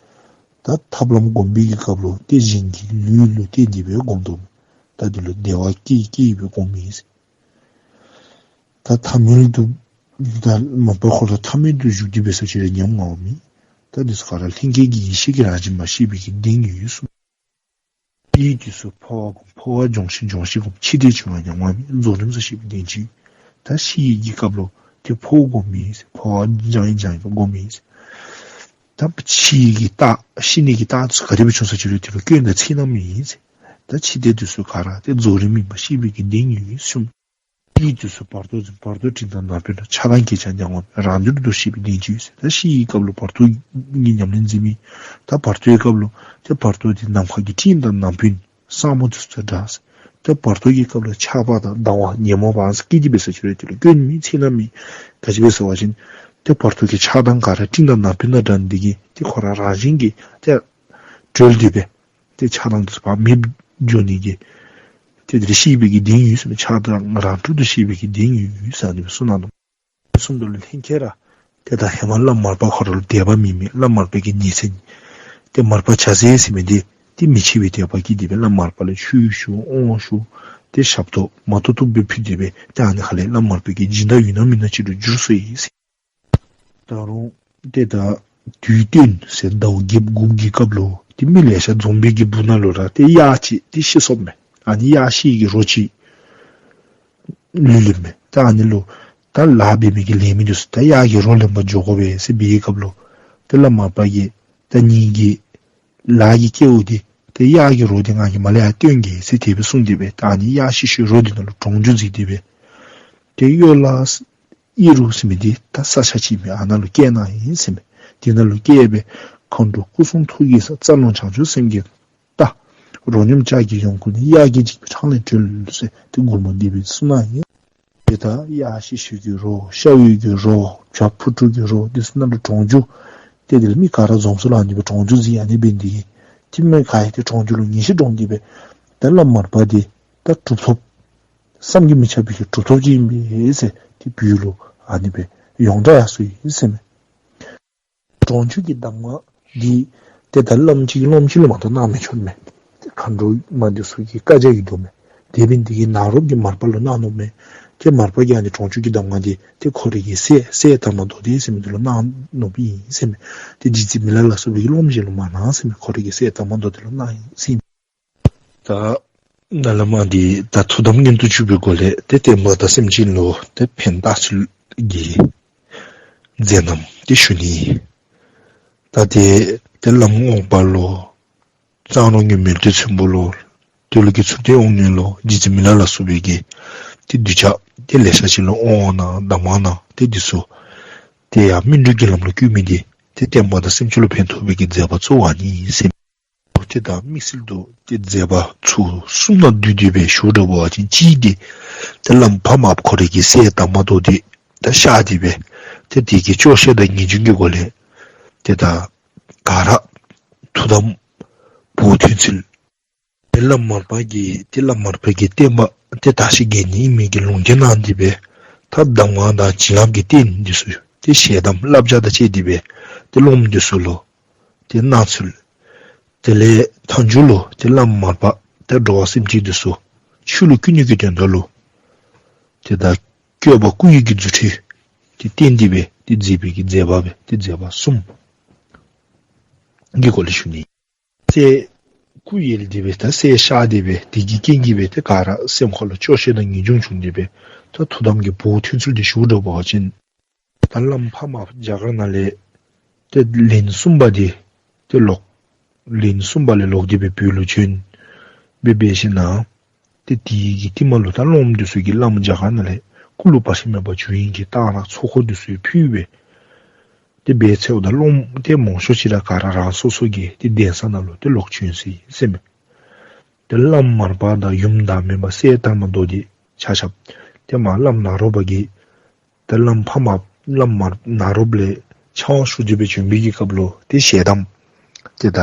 ད་ཐབས་ལམ་སྒོམ་པའི་གི་སྐབས་ལུ་ཏེ་གཞན་གྱི་ལུས་ལུ་བརྟེན་ཏེ་སྦེ་སྒོམ་དོ། ད་དེ་ལུ་བདེ་བ་སྐྱེད་སྐྱེད་སྦེ་སྒོམ་ཡི་ཟེར། ད་ཐ་མལ་དུ་ད་མ་པ་ཁོ་ར་ཐ་མལ་དུ་བཞུགས་ཏེ་འབད་ས་ཅི་རུང་ཉམ་ང་བ་མེད། ད་འདི་ཚུ་ག་ར་ལྷན་སྐྱེས་ཀྱི་ཡེ་ཤེས་ཀྱི་རང་བཞིན་མ་ཤེས་པའི་གི་གདེང་ཡོད་གསུངས། ཤི་བའི་དུས་སུ་འཕོ་བ་བསྒོམ། འཕོ་བ་སྦྱོང་ཞིང་སྦྱོང་ཤེས་བསྒོམ། འཆི་ལྟས་བྱུང་བ་ཉམ་ང་མེད། རྫོགས་རིམ་སུ་ཤེས་པའི་གདེང་ཅན། ད་ཤི་བའི་གི་སྐབས་ལུ་ ཏེ་འཕོ་བ་སྒོམ་མི་ཨིན་ཟེར། འཕོ་བ་སྦྱང་ཡི་སྦྱང་ཡི་སྒོམ་མི་ཨིན་ཟེར། ད་འཆི་གི་རྟགས་ཤི་ནི་གི་རྟགས་ཚུ་ག་དེ་སྦེ་བྱུང་ས་ཅི་རུང་དེ་ལུ་སྐྱོན་དང་ཚིག་རྣམ་མེད་ཨིན་ཟེར། ད་འཆི་ལྟས་དེ་ཚུ་ག་ར་ཏེ་རྫོགས་རིམ་ཨིན་པ་ཤེས་པའི་གི་གདེང་ཡོད་ཟེར་གསུངས། ཤི་དུས་སུ་བར་དོ་འཛིན། བར་དོ་འབྲིང་དང་ནང་དཔོན་ལ། ཆགས་སྡང་གིས་ཀྱང་མྱ་ངན་འདས། རང་དོན་དུ་ཤེས་པའི་གདེང་ཅན་ཡོད་ཟེར། ད་ཤི་བའི་སྐབས་ལུ་བར་དོ་གི་ཉམས་ལེན་མཛད་མི། ད་བར་དོའི་སྐབས་ལུ་ཏེ་བར་དོ་དེ་ནམ་མཁའ་གི་སྤྲིན་དང་ནམ་དཔོན་སངས་མོ་དེ་ཚུ་དང་འདྲ་ཟེར། ཏེ་བར་དོ་གི་སྐབས་ལུ་ཆགས་པ་དང་སྡང་བ་ཉོན་མོངས་པ་ཨ་ནི་ཚུ་སྐྱེས་ཏེ་འབད་ས་ཅི་རུང་དེ་ལུ་སྐྱོན་མེད་ཚིག་རྣམ་མེད། ག་ཅི་སྦེ་ཟེར་བ་ཅིན་ཏེ་བར་དོ་གི་ཆགས་སྡང་ག་ར་སྤྲིན་དང་ནམ་དཔོན་དང་འདྲ་ནི་དེ་གིས་ཏེ་ཁོ་ར་རང་བཞིན་གྱིས་ཏེ་གྲོལ་ཏེ་སྦེ་ཏེ་ཆགས་སྡང་དེ་ཚུ་ཕར་མེདཔ་འགྱོ་ནི་གི་ཏེ་དེ་ལུ་ཤེས་པའི་གི་གདེང་ཡོད་ཟེར་མས། ཆགས་སྡང་རང་གྲོལ་དུ་ཤེས་པའི་གི་གདེང་ཡོད་ཟེར་ཨ་ནི་སྦེ་གསུངས་གནང་ནུག། གསུངམ་ད་ལུ་ལྷན་སྐྱེས་ར་ཏེ་ད་ཧེ་མ་བླམ་མར་པ་ཁོ་ར་ལུ་དད་པ་མེད་མི་བླམ་མར་པ་གི་ཉེ་ཚན་ཏེ་མར་པ་བྱ་བཙལ་ཟེར་མི་འདི་ཏེ་མི་ཕྱེད་པའི་དད་པ་སྐྱེས་ཏེ་སྦེ་བླམ་མར་པ་ལུ་ཆོས་ཞུ་དབང་ཞུ་ཏེ་ཞབས་ཏོག་མ་ཐུབ་ཐུབ་སྦེ་ཕུལ་ཏེ་སྦེ་ཏེ་ཨ་ནི་ཁ་ལས་བླམ་མར་པ་གི་སྦྱིན་བདག་ཡོད་ན་མེད་ན་ཅིག་ལུ་འགྱུར་སོ་ཡི་ཟེར། ད་རུང་ཏེ་ད་དུས་སྟོན་ཟེར་ཟླཝ་བརྒྱད་དགུ་གི་སྐབས་ལུ་ཏེ་མི་ལེ་ཤ་འཛོམས་པའི་གི་སྦུག་ན་ལུ་ར་ཏེ་གཡག་ཅིག་ཏེ་ཤི་སོཔ་མས། ཨ་ནི་གཡག་ཤི་གི་རོ་ཅིག་ལུས་ལུསཔ་མས། ད་ཨ་ནི་ལུ་ད་ལཱ་འབད་མི་གི་ལས་མི་འདི་ཚུ་ད་གཡག་གི་རོ་ལེན་པར་འགྱོ་དགོ་པས་ཟེར་འབད་བའི་སྐབས་ལུ་ཏེ་བླམ་མར་པ་གིས་ད་ངེ་གི་ལཱ་གི་སྐལཝ་འདི་ཏེ་གཡག་གི་རོ་འདི་ང་གིས་མར་ལས་ཡར་བཏོན་གེ་ཟེར་དེ་སྦེ་གསུངས་ཏེ་སྦེ་ད་ཨ་ནི་གཡག་ཤི་ཤུལ་རོ་འདི་ནང་ལུ་གྲོང་འཇུག་བརྩིགས་ཏེ་སྦེ་ཏེ་གཡོ་ལ་ཨི་རུ་ཟེར་མི་འདི་ད་ས་ཆ་ཅིག་མས། ཨ་ནཱ་ལུ་བསྐྱལ་གནང་ཡི་ཟེར་མས། དེ་ནང་ལུ་བསྐྱལ་སྦེ་མཁའ་འགྲོ་སྐུ་གསུང་ཐུགས་ཀྱི་ས་རྩ་རླུང་བྱང་ཆུབ་སེམས་ཀྱི་རྟ། རོ་སྙོམས་ལྕགས་ཀྱི་གཡོ་འགུལ་ནི། གཡག་གི་འཇིགས་པའི་འཕྲང་ལས་གྲོལ་ཟེར་ཏེ་མགུར་མ་འདི་སྦེ་གསུངས་གནང་ཡི། ཏེ་ད་གཡག་ཤི་ཤུལ་གྱི་རོ་ཤ་འོད་ཀྱི་རོ་བྱ་ཕུ་ཕྲུག་གི་རོ་འདི་ཚུ་ནང་ལུ་གྲོང་འཇུག་ཏེ་དེ་ལས་མི་ག་ར་འཛོམས་ས་ལུ་ཨ་ནི་སྦེ་གྲོང་འཇུག་བརྩིགས་ཨ་ནི་འབད་ནི་དེ་གིས་ཏེ་མི་ག་ཡང་ཏེ་གྲོང་འཇུག་ལུ་ངེས་ཤེས་འདྲོངས་ཏེ་སྦེ་ད་བླམ་མར་པ་འདི་ད་གྲུབ་ཐོབ་བསམ་གྱིས་མི་ཁྱབ་པའི་གི་གྲུབ་ཐོབ་ཅིག་ཨིན་པས་ཟེར་ཏེ་བོད་ལུ་ཨ་ནི་སྦེ་ཡོངས་གྲགས་ཡར་སོ་ཡི་ཟེར་མས། གྲོང་འཇུག་གི་གདམས་ངག་འདི་ཏེ་ད་བླམ་གཅིག་སློབམ་གཅིག་ལུ་མ་གཏོགས་གནང་མི་ཆོག་མས། ཏེ་མཁའ་འགྲོ་མ་འདི་ཚུ་གི་བཀའ་རྒྱ་ཡོད་དོ་མས། དེ་འབད་ནི་དེ་གིས་ནཱ་རོཔ་གིས་མར་པ་ལུ་གནང་ནུག་མས། ཏེ་མར་པ་གིས་ཨ་ནི་གྲོང་འཇུག་གི་གདམས་ངག་འདི་ཏེ་ཁོ་རའི་གི་སྲས་སྲས་དར་མ་མདོ་སྡེ་ཟེར་མི་འདི་ལུ་གནང་ནུག་ཨིན་ཟེར་མས། ཏེ་རྗེ་བཙུན་མི་ལ་ལ་སོགས་པའི་གི་སློབམ་གཞན་ལུ་མ་གནང་ཟེར་མས། ཁོ་རའི་གི་སྲས་དར་མ་མདོ་སྡེ་ལུ་གནང་ཡི་ཟེར་མས། ད་ནཱ་ལས་མར་འདི་ད་ཐུགས་དམ་མངོན་དུ་གྱུར་པའི་སྒོ་ལས་ཏེ་བསྟན་པ་དང་སེམས་ཅན་ལུ་ཏེ་ཕན་བཏགས་ཚུལ་གྱི་མཛད་རྣམ་འདི་ཞུ་ནི། ད་ཏེ་ཏེ་བླམ་རྔོག་པ་ལོ། གཙང་རོང་གི་མེས་སྟོན་ཚོན་པོ་ལོ། དོལ་གྱི་མཚུར་སྟོན་དབང་ངེ་ལོ། རྗེ་བཙུན་མི་ལ་ལ་སོགས་པའི་གི་ཏེ་གདུལ་བྱ་ཏེ་ལེ་ཤ་ཅིག་ལུ་དབང་གནང་གདམས་ངག་གནང་། ཏེ་འདི་ཚུ་ཏེ་ཡང་སྨིན་གྲོལ་གྱི་ལམ་ལུ་བཀོད་མི་འདི་ཏེ་བསྟན་པ་དང་སེམས་ཅན་ལུ་ཕན་ཐོགས་པའི་གི་མཛད་པ་གཙོ་བོ་ཨ་ནི་ཨིན་ཟེར། ཏེ་ད་དམིགས་བསལ་དུ་ཏེ་མཛད་པ་ཚུ་གསུམ་ནང་བསྡུས་ཏེ་སྦེ་ཞུ་དགོ་པ་ཅིན་གཅིག་འདི་ཏེ་བླམ་ཕ་མ་ཁོ་རའི་གི་སྲས་དར་མ་མདོ་སྡེ་ད་གཤགས་ཏེ་སྦེ་ཏེ་དེ་གི་སྐྱོ་ཤས་དང་ངེས་འབྱུང་གི་སྒོ་ལས་ཏེ་ད་ག་ར་ཐུགས་དམ་བོགས་ཐོན་ཚུལ། ཏེ་བླམ་མར་པ་གིས་ཏེ་བླམ་མར་པ་གིས་བསྟན་པ་ཏེ་དར་ཞིང་རྒྱས་ནི་ཨིན་མི་གི་ལུང་བསྟན་གནང་སྟེ་སྦེ་ད་གདམས་ངག་དང་བྱིན་རླབས་ཀྱི་རྟེན་འདི་ཚུ་ཏེ་ཞལ་གདམས་བསླབ་བྱ་དང་བཅས་ཏེ་སྦེ་ཏེ་སློབམ་འདི་ཚུ་ལུ་ཏེ་གནང་ཚུལ། དེ་ལས་མཐའ་མཇུག་ལུ་ཏེ་བླམ་མར་པ་ཏེ་འགྲོ་བ་སེམས་ཅན་འདི་ཚུ་ཆོས་ལུ་བསྐུལ་ནི་གི་དོན་དག་ལུ་ཏེ་ད་བཀོད་པ་སྐུ་ཡི་གི་རྫུ་འཕྲུལ་ཏེ་བསྟན་ཏེ་སྦེ་ཏེ་མཛད་པའི་གི་མཛད་པ་སྦེ་ཏེ་མཛད་པ་གསུམ་གྱི་སྒོ་ལས་ཞུ་ནི། སྲས་སྐུ་ཡལ་ཏེ་སྦེ་ད་སྲས་གཤགས་ཏེ་སྦེ་དེ་གི་རྐྱེན་གྱིས་སྦེ་ཏེ་ག་ར་སེམས་ཁ་ལུ་སྐྱོ་ཤས་དང་ངེས་འབྱུང་བྱུང་སྟེ་སྦེ་ད་ཐུགས་དམ་གྱི་བོགས་ཐོན་ཚུལ་འདི་ཞུ་དགོ་པ་ཅིན་ད་བླམ་ཕ་མ་རྒྱ་གར་ནང་ལས་ཏེ་ལན་གསུམ་པ་འདི་ཏེ་ལོག་ལན་གསུམ་པ་ལས་ལོག་སྟེ་སྦེ་བོད་ལུ་བྱོན་སྦེ་འབད་ཞིནམ་ཏེ་དེ་གི་རྟིང་མ་ལུ་ད་སློབམ་འདི་ཚུ་གིས་བླམ་རྒྱ་གར་ནང་ལས་སྐུ་ལུ་བར་ཆད་མེད་པར་བྱོན་ནི་གི་གཏང་རག་ཚོགས་འཁོར་འདི་ཚུ་ཕུལ་སྦེ་ཏེ་འབད་ཚརཝ་ད་སློབམ་ཏེ་མང་ཤོས་ཅིག་ར་ག་ར་རང་སོ་སོ་གི་ཏེ་གདན་ས་ནང་ལུ་ཏེ་ལོག་བྱོན་སོ་ཡི་ཟེར་མས། ཏེ་བླམ་མར་པ་དང་ཡུམ་བདག་མེད་པ་སྲས་དར་མ་མདོ་སྡེ་ཆ་ཁྱབ་ཏེ་མར་བླམ་ནཱ་རོ་པ་གིས་ཏེ་བླམ་ཕ་མ་བླམ་མར་ནཱ་རོ་པ་ལས་ཕྱག་དབང་ཞུ་སྟེ་སྦེ་བྱོན་པའི་གི་སྐབས་ལུ་ཏེ་ཞལ་གདམས་ཏེ་ད་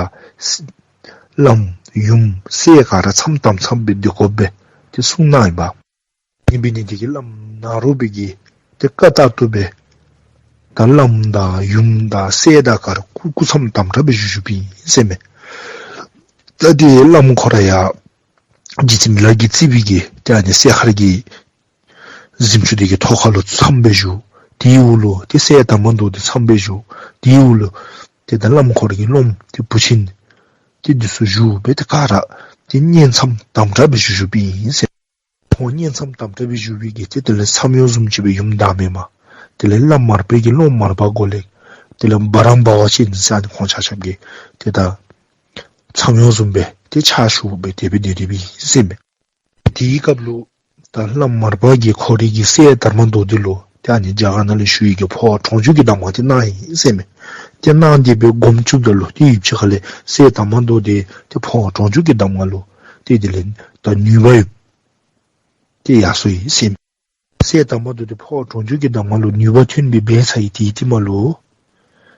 བླམ་ཡུམ་སྲས་ག་ར་མཚམས་དམ་མཚམས་སྦེ་སྡོད་དགོ་པས་ཏེ་གསུངས་གནང་ཡི་པ། ཨ་ནི་འབད་ནི་དེ་གིས་བླམ་ནཱ་རོ་པ་གིས་ཏེ་བཀའ་ལྟར་དུ་སྦེ་ད་བླམ་དང་ཡུམ་དང་སྲས་དང་ག་ར་སྐུ་སྐུ་མཚམས་དམ་དྲགས་སྦེ་བཞུགས་བཞུགསཔ་ཨིན་ཟེར་མས། ད་དེ་བླམ་ཁོ་ར་ཡང་རྗེ་བཙུན་མི་ལ་གིས་བརྩིས་པའི་གི་ཏེ་ཨ་ནི་སྲས་མཁར་གྱི་གཟིམ་ཆུང་དེ་གི་ཐོག་ཁ་ལུ་མཚམས་སྦེ་བཞུགས། དེའི་འོག་ལུ་ཏེ་སྲས་དར་མ་མདོ་སྡེ་མཚམས་སྦེ་བཞུགས། དེའི་འོག་ལུ་ཏེ་ད་བླམ་ཁོ་ར་གི་སློབམ་ཏེ་བུ་ཆེན་ཏེ་འདི་ཚུ་བཞུགས་སྦེ་ཏེ་ག་ར་ཏེ་གཉེན་མཚམས་དམ་དྲགས་སྦེ་བཞུགས་བཞུགསཔ་ཨིན་ཟེར། ཁོང་གཉེན་མཚམས་དམ་དྲགས་སྦེ་བཞུགས་པའི་གི་ཏེ་དེ་ལས་མཚམས་ཡོངས་བཟུམ་ཅིག་སྦེ་ཡུམ་བདག་མེད་མ་ དེ་ལས་བླམ་མར་པའི་གི་སློབ་མ་མར་པ་གུ་ལས་དེ་ལས་འབའ་རམ་འབད་བ་ཅིན་ཟེར་ཨ་ནི་ཁོང་ཆ་ཁྱབ་ཀྱིས་ཏེ་ད་མཚམས་ཡོངས་བཟུམ་སྦེ་ཏེ་ཕྱག་ཞུ་སྦེ་དེ་སྦེ་སྡོད་སྡོདཔ་ཨིན་ཟེར་མས། དེའི་སྐབས་ལུ་ད་བླམ་མར་པ་གིས་ཁོ་རའི་གི་སྲས་དར་མ་མདོ་སྡེ་ལུ་ཏེ་ཨ་ནི་རྒྱ་གར་ནང་ལུ་བཞུགས་ཡི་གི་འཕོ་བ་གྲོང་འཇུག་གི་གདམས་ངག་དེ་གནང་ཡི་ཟེར་མས། ཏེ་གནང་སྟེ་སྦེ་སྒོམ་བཅུགཔ་ད་ལུ་ཏེ་ཡུདཔ་ཅིག་ཁ་ལས་སྲས་དར་མ་མདོ་སྡེ་ཏེ་འཕོ་བ་གྲོང་འཇུག་གི་གདམས་ངག་ལུ་ཏེ་དེ་ལས་ད་ནུས་པ་ཡོདཔ་ཏེ་ཡར་སོང་ཡི་ཟེར་མས། སྲས་དར་མ་མདོ་སྡེ་འཕོ་བ་གྲོང་འཇུག་གི་གདམས་ངག་ལུ་ནུས་པ་ཐོན་སྦེ་འབད་ཚར་ཡི། དེའི་རྟིང་མ་ལུ་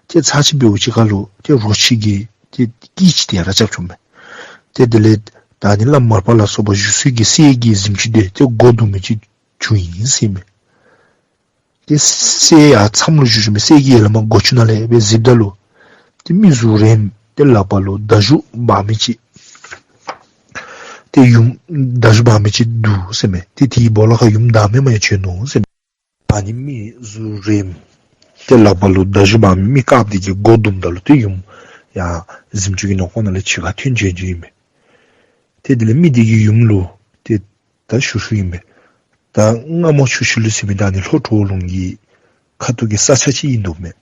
ཏེ་ཚར་གཅིག་འབདཝ་ཅིག་ཁ་ལུ་ཏེ་རོ་ཁྱི་གི་ཏེ་སྐད་ཅིག་དེ་ར་རྐྱབ་བྱུང་མས། ཏེ་དེ་ལས་ད་ཨ་ནི་བླམ་མར་པ་ལ་སོགས་པ་བཞུགས་སའི་གི་སྲས་ཀྱི་གཟིམ་ཅུང་དེ་ཏེ་སྒོ་རྡུང་མི་ཅིག་བྱུང་ཡི་ཟེར་མས། ཏེ་སྲས་ཡར་མཚམས་ལུ་བཞུགས་བཞུགས་མི་སྲས་ཀྱིས་ཡར་ལས་མར་སྒོ་ཅུང་ནང་ལས་སྦེ་གཟིགསཔ་ད་ལུ་ཏེ་མི་གཟུགས་རིངམོ་ཏེ་ལག་པ་ལུ་མདའ་གཞུ་འབག་མི་ཅིག་ཏེ་ཡུམ་མདའ་གཞུ་འབག་མི་ཅིག་འདུག་ཟེར་མས། ཏེ་དེའི་སྦོ་ལོགས་ཁར་ཡུམ་བདག་མེད་མ་ཡང་བྱོན་ནུག་ཟེར་མས། ཨ་ནི་མི་གཟུགས་རིངམོ་ཏེ་ལག་པ་ལུ་མདའ་གཞུ་འབག་མི་མི་དཀརཔོ་དེ་གིས་སྒོ་རྡུངམ་ད་ལུ་ཏེ་ཡུམ་ཡར་གཟིམ་ཅུང་གི་ནང་ཁོག་ནང་ལས་ཕྱི་ཁར་ཐོན་བྱོན་བྱོནམ་ཨིན་མས། ཏེ་དེ་ལས་མི་དེ་གིས་ཡུམ་ལུ་ཏེ་ད་ཞུ་ཞུཝ་ཨིན་མས། ད་རྔ་མོང་ཆུ་ཤུལ་ཟེར་མི་ད་ཨ་ནི་ལྷོ་གྲོ་ལུང་གི་ཁ་ཐུག་གི་ས་ཆ་ཅིག་ཨིན་འདུག་མས།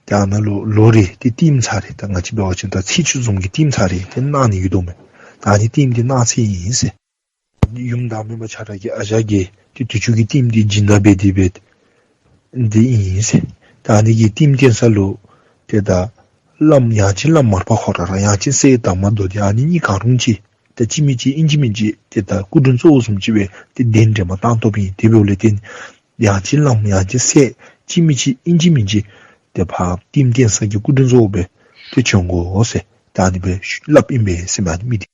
ཏེ་ཨ་ནཱ་ལུ་ལོ་རེ་ཏེ་ལྟདམོ་ཚར་རེ་ད་ང་བཅས་འབད་བ་ཅིན་ད་ཚེས་བཅུ་བཟུམ་གྱི་ལྟདམོ་ཚར་རེ་ཏེ་གནང་ནི་ཡོད་དོ་མས། ད་ཨ་ནི་ལྟདམོ་དེ་གནང་ཚར་ཡི་ཟེར། ཡུམ་བདག་མེད་པ་ཁྱོད་ར་གི་ཨ་ཞང་གིས་ཏེ་དུས་ཅི་གི་ལྟདམོ་དེ་སྦྱིན་བདག་འབད་དེ་འབད་དེ་ཨིན་ཟེར། ད་ཨ་ནི་གི་ལྟདམོ་བསྟན་ས་ལུ་ཏེ་ད་བླམ་ཡང་ཅིན་བླམ་མར་པ་ཁོ་ར་ར་ཡང་ཅིན་སྲས་དར་མ་མདོ་སྡེ་ཨ་ནི་གཉིས་གང་རུང་ཅིག་ད་གཅིག་མིན་གཅིག་ཨིན་ཅིག་མིན་ཅིག་ཏེ་ད་སྐུ་མགྲོན་གཙོ་བོ་བཟུམ་ཅིག་སྦེ་ཏེ་གདན་འདྲེན་མ་བཏང་དོ་བ་ཨིན། དེ་འབདཝ་ལས་བརྟེན་ཡང་ཅིན་བླམ་ཡང་ཅིན་སྲས་གཅིག་མིན་གཅིག་ཨིན་ཅིག་མིན་ཅིག་ཏེ་ཕར་ལྟདམོ་བསྟན་ས་གི་སྐུ་མགྲོན་གཙོ་བོ་སྦེ་ཏེ་བྱོན་དགོ་ཟེར་ད་ཨ་ནི་སྦེ་སླབ་ཨིན་པས་ཟེར་མས། ཨ་ནི་མི་དེ་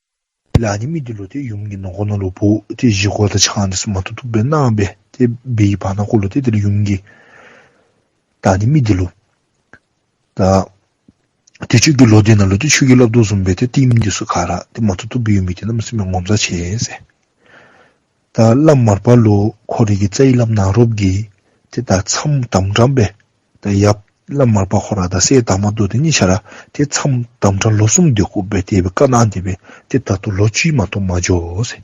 ལས་ཨ་ནི་མི་དེ་ལུ་ཏེ་ཡུམ་གྱིས་ནང་ཁོག་ནང་ལུ་འབོ་ཏེ་བཞེས་སྒོ་དང་ཆང་དེ་ཚུ་མ་ཐུབ་ཐུབ་སྦེ་གནང་སྦེ་ཏེ་འབད་བའི་བར་ན་ཁོ་ལུ་ཏེ་དེ་ལས་ཡུམ་གྱིས་ད་ཨ་ནི་མི་དེ་ལུ་ད་དུས་ཅི་གི་ལོ་དེ་ནང་ལུ་ཏེ་ཁྱོད་ཀྱིས་སླབ་དོ་བཟུམ་སྦེ་ཏེ་ལྟདམོ་དེ་ཚུ་ག་ར་ཏེ་མ་ཐུབ་ཐུབ་སྦེ་ཡོད་མི་དེ་གནམ་མེད་ས་མེད་ངོ་མཚར་ཆེ་ཟེར། ད་བླམ་མར་པ་ལུ་ཁོ་རའི་གི་རྩ་བའི་བླམ་ནཱ་རོ་པ་གིས་ཏེ་ད་མཚམས་དམ་དྲགས་སྦེ་ད་ཡབ་བླམ་མར་པ་ཁོ་ར་དང་སྲས་དར་མ་མདོ་སྡེ་གཉིས་ཆ་ར་ཏེ་མཚམས་དམ་དྲགས་ལོ་གསུམ་སྡོད་དགོ་པས་དེ་སྦེ་བཀའ་གནང་སྟེ་སྦེ་ཏེ་ད་ལྟོ་ལོ་གཅིག་མ་གཏོགས་མ་འགྱོ་ཟེར།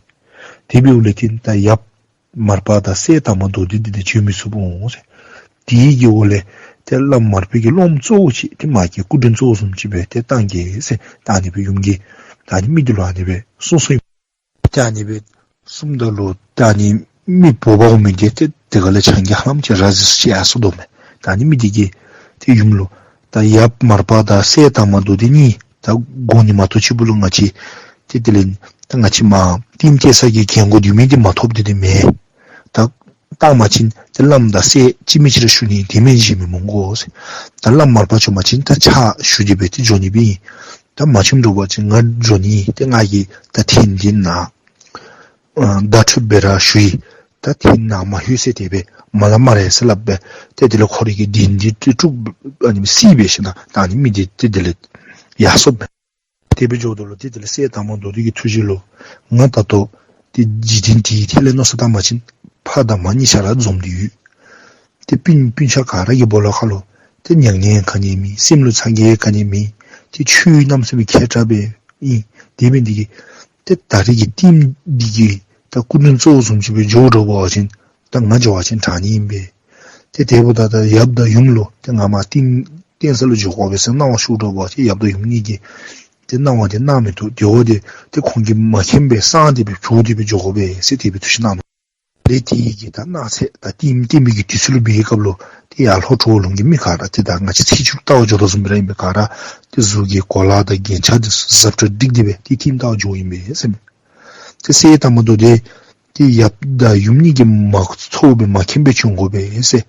དེ་འབདཝ་ལས་བརྟེན་ད་ཡབ་མར་པ་དང་སྲས་དར་མ་མདོ་སྡེ་འདི་ཏེ་བྱོན་མི་ཚུགས་འོང་ཟེར། དེའི་གི་འོག་ལས་ཏེ་བླམ་མར་པའི་གི་སློབ་མ་གཙོ་བོ་ཅིག་ཏེ་མ་གི་སྐུ་མགྲོན་གཙོ་བོ་བཟུམ་ཅིག་སྦེ་ཏེ་བཏང་གེ་ཟེར་ད་ཨ་ནི་སྦེ་ཡུམ་གྱིས་ད་ཨ་ནི་མི་དེ་ལུ་ཨ་ནི་སྦེ་གསུངས་གསུངསམ་ཨིན། ཏེ་ཨ་ནི་སྦེ་གསུངམ་ད་ལུ་ད་ཨ་ནི་མི་འབོ་འབག་འོང་མི་དེ་ཏེ་དེ་ཁ་ལས་ཆང་གིས་ཧ་ལམ་ཅིག་ར་བཟི་སུ་ཅིག་ཡར་སོ་དོ་མས། ད་ཨ་ནི་མི་དེ་གིས་ཏེ་ཡུམ་ལུ་ད་ཡབ་མར་པ་དང་སྲས་དར་མ་མདོ་སྡེ་གཉིས་ད་དགོ་ནི་མ་གཏོགས་ཕྱི་པོ་ལུ་ང་བཅས་ཏེ་དེ་ལས་ད་ང་བཅས་མར་ལྟདམོ་བསྟན་ས་གི་གན་གོ་དེ་མི་དེ་མ་ཐོབ་དེ་དེ་མེད། ད་བཏང་པ་ཅིན་ཏེ་བླམ་དང་སྲས་གཅིག་མིན་གཅིག་ར་ཞུ་ནི་དེ་མེན་ཅིག་མི་མོང་གོ་ཟེར། ད་བླམ་མར་པ་བྱོན་པ་ཅིན་ད་ཕྱག་ཞུ་སྟེ་སྦེ་ཏེ་འགྱོ་ནི་སྦེ་ཨིན། ད་མ་བྱོན་འགྱོ་བ་ཅིན་ང་འགྱོ་ནི་ཏེ་ང་གིས་ད་ཐེངས་འདི་ནང་ཨ་བརྡ་འཕྲོད་སྦེ་ར་ཞུ་ཡི། ད་ཐེངས་ནང་མ་ལྷོད་ཟེར་དེ་སྦེ་མ་སླབ་སྨ་རེ་ཟེར་སླབ་སྦེ་ཏེ་དེ་ལས་ཁོ་རའི་གི་གདན་འདི་ཏེ་དཀྲུགས་ཨ་ནི་བསད་སྦེ་ཞིནམ་ད་ཨ་ནི་མི་དེ་ཏེ་དེ་ལས་ཡར་སོཔ་མས། དེ་སྦེ་འགྱོཝ་ད་ལུ་ཏེ་དེ་ལས་སྲས་དར་མ་མདོ་སྡེ་གི་ཐུགས་རྗེ་ལུ་ང་ད་ལྟོ་ཏེ་འཇིག་རྟེན་འདིའི་ཐད་ལས་མནོ་བསམ་བཏང་པ་ཅིན་ཕ་དང་མ་གཉིས་ཆ་ར་འཛོམས་ཏེ་ཡོད། ཏེ་སྤུན་སྤུན་ཆ་ག་ར་གི་སྦོ་ལོགས་ཁ་ལུ་ཏེ་མྱ་ངན་ག་ནི་མེད། སེམས་ལུ་ཚ་གྱང་ག་ནི་མེད། ཏེ་ཆོས་གནམ་མེད་ས་མེད་མཁས་དྲགས་སྦེ་ཨིན། དེ་འབད་ནི་དེ་གིས་ཏེ་ད་རེས་ཀྱི་ལྟདམོ་འདི་གིས་ད་སྐུ་མགྲོན་གཙོ་བོ་བཟུམ་ཅིག་སྦེ་འགྱོ་འགྱོ་བ་ཅིན་ད་ང་འགྱོ་བ་ཅིན་དྲག་ནི་ཨིན་པས། ཏེ་དེ་འབདཝ་ད་ད་ཡབ་དང་ཡུམ་ལུ་ཏེ་ང་མར་ལྟདམོ་བསྟན་ས་ལུ་འགྱོ་དགོ་པས་ཟེར་གནང་བ་ཞུ་འགྱོ་བ་ཅིན་ཡབ་དང་ཡུམ་གཉིས་ཀྱིས་ཏེ་གནང་བ་དེ་གནང་མི་བཏུབ། དེ་འབདཝ་ད་ཏེ་ཁོང་གིས་མ་མཁྱེན་པས་གསང་སྟེ་སྦེ་བྱོག་སྟེ་སྦེ་འགྱོ་དགོ་པས་ཟེར་དེ་སྦེ་ཐུགས་བཞེད་གནང་ནུག། ལས་དེ་གི་ད་གནངས་ཚེ་ད་ལྟདམོ་བསྟན་པའི་གི་དུས་ཚོད་ལུ་འབད་བའི་སྐབས་ལུ་ཏེ་ཡར་ལྷོ་གྲོ་ལུང་གི་མི་ག་ར་ཏེ་ད་ང་བཅས་ཚེས་བཅུ་ལྟ་བར་འགྱོ་དོ་བཟུམ་སྦེ་ར་ཨིན་པས། ག་ར་ཏེ་གཟུགས་ཀྱི་གོ་ལ་དང་རྒྱན་ཆ་དེ་ཚུ་གཟབ་སྤྲ་བསྒྲིགས་ཏེ་སྦེ་ཏེ་ལྟདམོ་ལྟ་བར་འགྱོཝ་ཨིན་པས་ཟེར་མས། ཏེ་སྲས་དར་མ་མདོ་སྡེ་ཏེ་ཡབ་དང་ཡུམ་གཉིས་ཀྱིས་མ་ཚོར་བའི་མ་མཁྱེན་པས་བྱོན་དགོ་པས་ཟེར་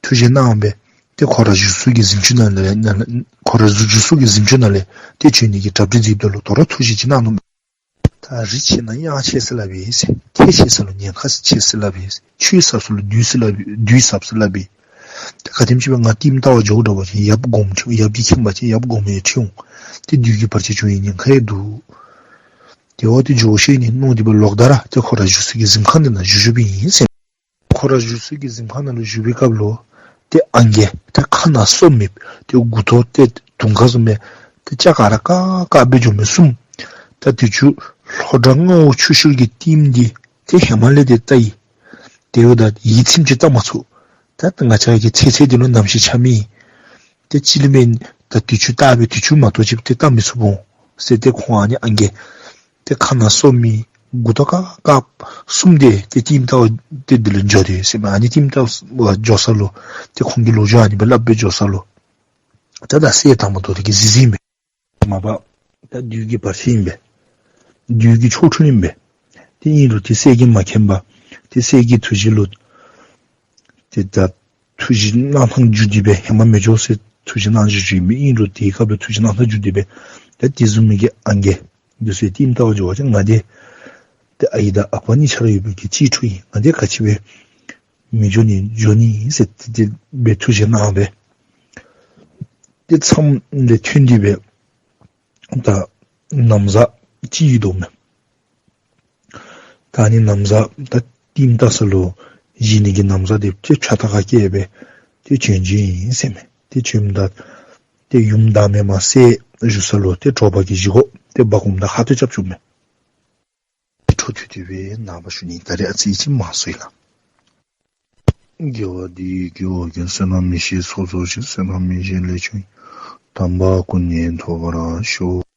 ཐུགས་བཞེད་གནང་སྦེ་ཏེ་ཁོ་ར་བཞུགས་ས་གི་གཟིམ་ཅུང་ནང་ལས་ནང་ལས་ཁོ་ར་བཞུགས་བཞུགས་ས་གི་གཟིམ་ཅུང་ནང་ལས་ཏེ་བྱོན་ནི་གི་གྲ་སྒྲིག་མཛདཔ་ད་ལུ་དོ་རུང་ཐུགས་བཞེད་ཅིག་གནང་ནུག། ད་རི་ཆེ་ན་གཡང་ཆེ་ཟེར་སླབ་ཨིན་ཟེར། ཐེག་ཆེ་ས་ལུ་ཉེན་ཁ་ཆེ་ཟེར་སླབ་ཨིན་ཟེར། ཆུ་ཟབ་ས་ལུ་རྡུལ་ཟེར་སླབ་ཨིན་རྡུལ་ཟབ་ཟེར་སླབ་ཨིན། ད་ག་དེམ་ཅིག་སྦེ་ང་ལྟདམོ་ལྟ་བར་འགྱོ་འགྱོ་བ་ཅིན་ཡབ་དགོངསམ་ཁྲེལ་ཡབ་ཀྱིས་མཁྱེན་པ་ཅིན་ཡབ་དགོངསམ་ཡང་ཁྲེལ་འོང་། ཏེ་བདུད་ཀྱི་བར་ཆད་བྱུང་བའི་ཉེན་ཁ་ཡང་འདུག། དེ་འབདཝ་ད་འགྱོ་ཤེས་ནི་མནོ་སྟེ་སྦེ་ལོག་ད་ར་ཏེ་ཁོ་ར་བཞུགས་ས་གི་གཟིམ་ཁང་འདི་ནང་བཞུགས་བཞུགསཔ་ཨིན་ཟེར། ཁོ་ར་བཞུགས་ས་གི་གཟིམ་ཁང་ནང་ལུ་བཞུགས་པའི་སྐབས་ལུ་ཏེ་ཨང་རྒས་ཏེ་ཁ་ནང་སོ་མེད་ཏེ་མགུ་ཏོ་ཏེ་དུང་དཀར་བཟུམ་སྦེ་ཏེ་སྐྱ་དཀར་དཀར་དཀར་སྦེ་འགྱོ་མི་གསུམ་ད་དུས་ཅི་ལྷོ་བྲག་རྔ་བོ་ཆུ་ཤུལ་གྱི་ལྟདམོ་འདི་ཏེ་ཧེ་མ་ལས་ཏེ་ལྟ་ཡི། དེ་འབདཝ་ད་ཡིད་ཚིམ་ཅིག་བལྟ་མ་ཚུགས། ད་ང་བཅས་ཀྱི་ཚེ་ཚད་འདི་ལུ་ནམ་ཞིག་འཆམ་མི་ཏེ་གཅིག་ལས་མེན། ད་དུས་ཚོད་བལྟ་སྦེ་དུས་ཚོད་མ་ཐོབ་ཅིག་ཏེ་བལྟ་མི་ཚུགས་འོང་ཟེར། ཏེ་ཁོང་ཨ་ནི་ཨང་རྒས་ཏེ་ཁ་ནང་སོར་མི་མགུ་ཏོ་ཀ་ཀ་བསུམ་སྟེ་ཏེ་ལྟདམོ་ལྟ་བར་ཏེ་འདི་ལུ་འགྱོ་དེས་ཟེར་མས། ཨ་ནི་ལྟདམོ་ལྟ་བར་འགྱོ་ས་ལུ་ཏེ་ཁོང་གིས་ལོ་རྒྱུས་ཨ་ནི་སྦེ་སླབ་སྦེ་འགྱོ་ས་ལུ་ད་ད་སྲས་དར་མ་མདོ་དེ་གིས་གཟིགས་གཟིགསཔ་མས། མ་པ་ད་བདུད་ཀྱི་བར་ཆད་ཨིན་པས། བདུད་ཀྱི་ཆོ་འཕྲུལ་ཨིན་པས། ཏེ་ཨིན་རུང་ཏེ་སྲས་ཀྱིས་མ་མཁྱེན་པར་ཏེ་སྲས་ཀྱིས་ཐུགས་རྗེ་ལུ་ཏེ་ད་ཐུགས་རྗེ་གནང་ཐངས་བསྒྱུར་ཏེ་སྦེ་ཧེ་མ་མི་འགྱོ་ཟེར་ཐུགས་རྗེ་གནང་བསྒྱུར་བསྒྱུརཝ་ཨིན་མས། ཨིན་རུང་དེའི་སྐབས་ལུ་ཐུགས་རྗེ་གནང་ཐངས་བསྒྱུར་ཏེ་སྦེ་ད་དེ་བཟུམ་མའི་གི་ཨང་རྒས་འདི་ཚུ་ལྟདམོ་ལྟ་བར་འགྱོ་བ་ཅིན་ང་འདི་ཏེ་ཨའི་དང་ཨ་པ་གཉིས་ཆ་ར་ཡོད་པའི་གི་གཅེས་ཕྲུག་ཨིན། ང་འདི་ག་ཅི་སྦེ་མི་འགྱོ་ནི་འགྱོ་ནི་ཟེར་ཏེ་དེ་སྦེ་ཐུགས་རྗེ་གནང་སྦེ་ཏེ་མཚམས་ལས་ཐོན་ཏེ་སྦེ་ད་ན་བཟའ་ཅིག་ཡོད་དོ་མས། ད་ཨ་ནི་ན་བཟའ་ད་ལྟདམོ་ལྟ་ས་ལུ་བཞེས་ནི་གི་ན་བཟའ་དེ་ཏེ་ཕྱག་ཐག་ཁར་བཀལ་སྦེ་ཏེ་བྱོན་བྱོནམ་ཨིན་ཟེར་མས། ཏེ་བྱོནམ་ད་ཏེ་ཡུམ་བདག་མེད་མ་སྲས་བཞུགས་ས་ལུ་ཏེ་དྲོ་པ་གི་བཞེས་སྒོ་ཏེ་འབག་འོངམ་ད་ཁ་ཐུག་རྐྱབ་བྱུངམ་མས། འཕྲོ་མཐུད་དེ་སྦེ་ནངས་པ་ཞུ་ནི། ད་རེས་ཨ་ཙི་ཅིག་མང་སོང་ཡི་ལགས། དགེ་བ་འདི་ཡིས་སྐྱེ་བོ་ཀུན། བསོད་ནམས་ཡེ་ཤེས་ཚོགས་རྫོགས་ཤིང་། བསོད་ནམས་ཡེ་ཤེས་ལས་བྱུང་བའི། དམ་པ་སྐུ་གཉིས་ཐོབ་པར་ཤོག།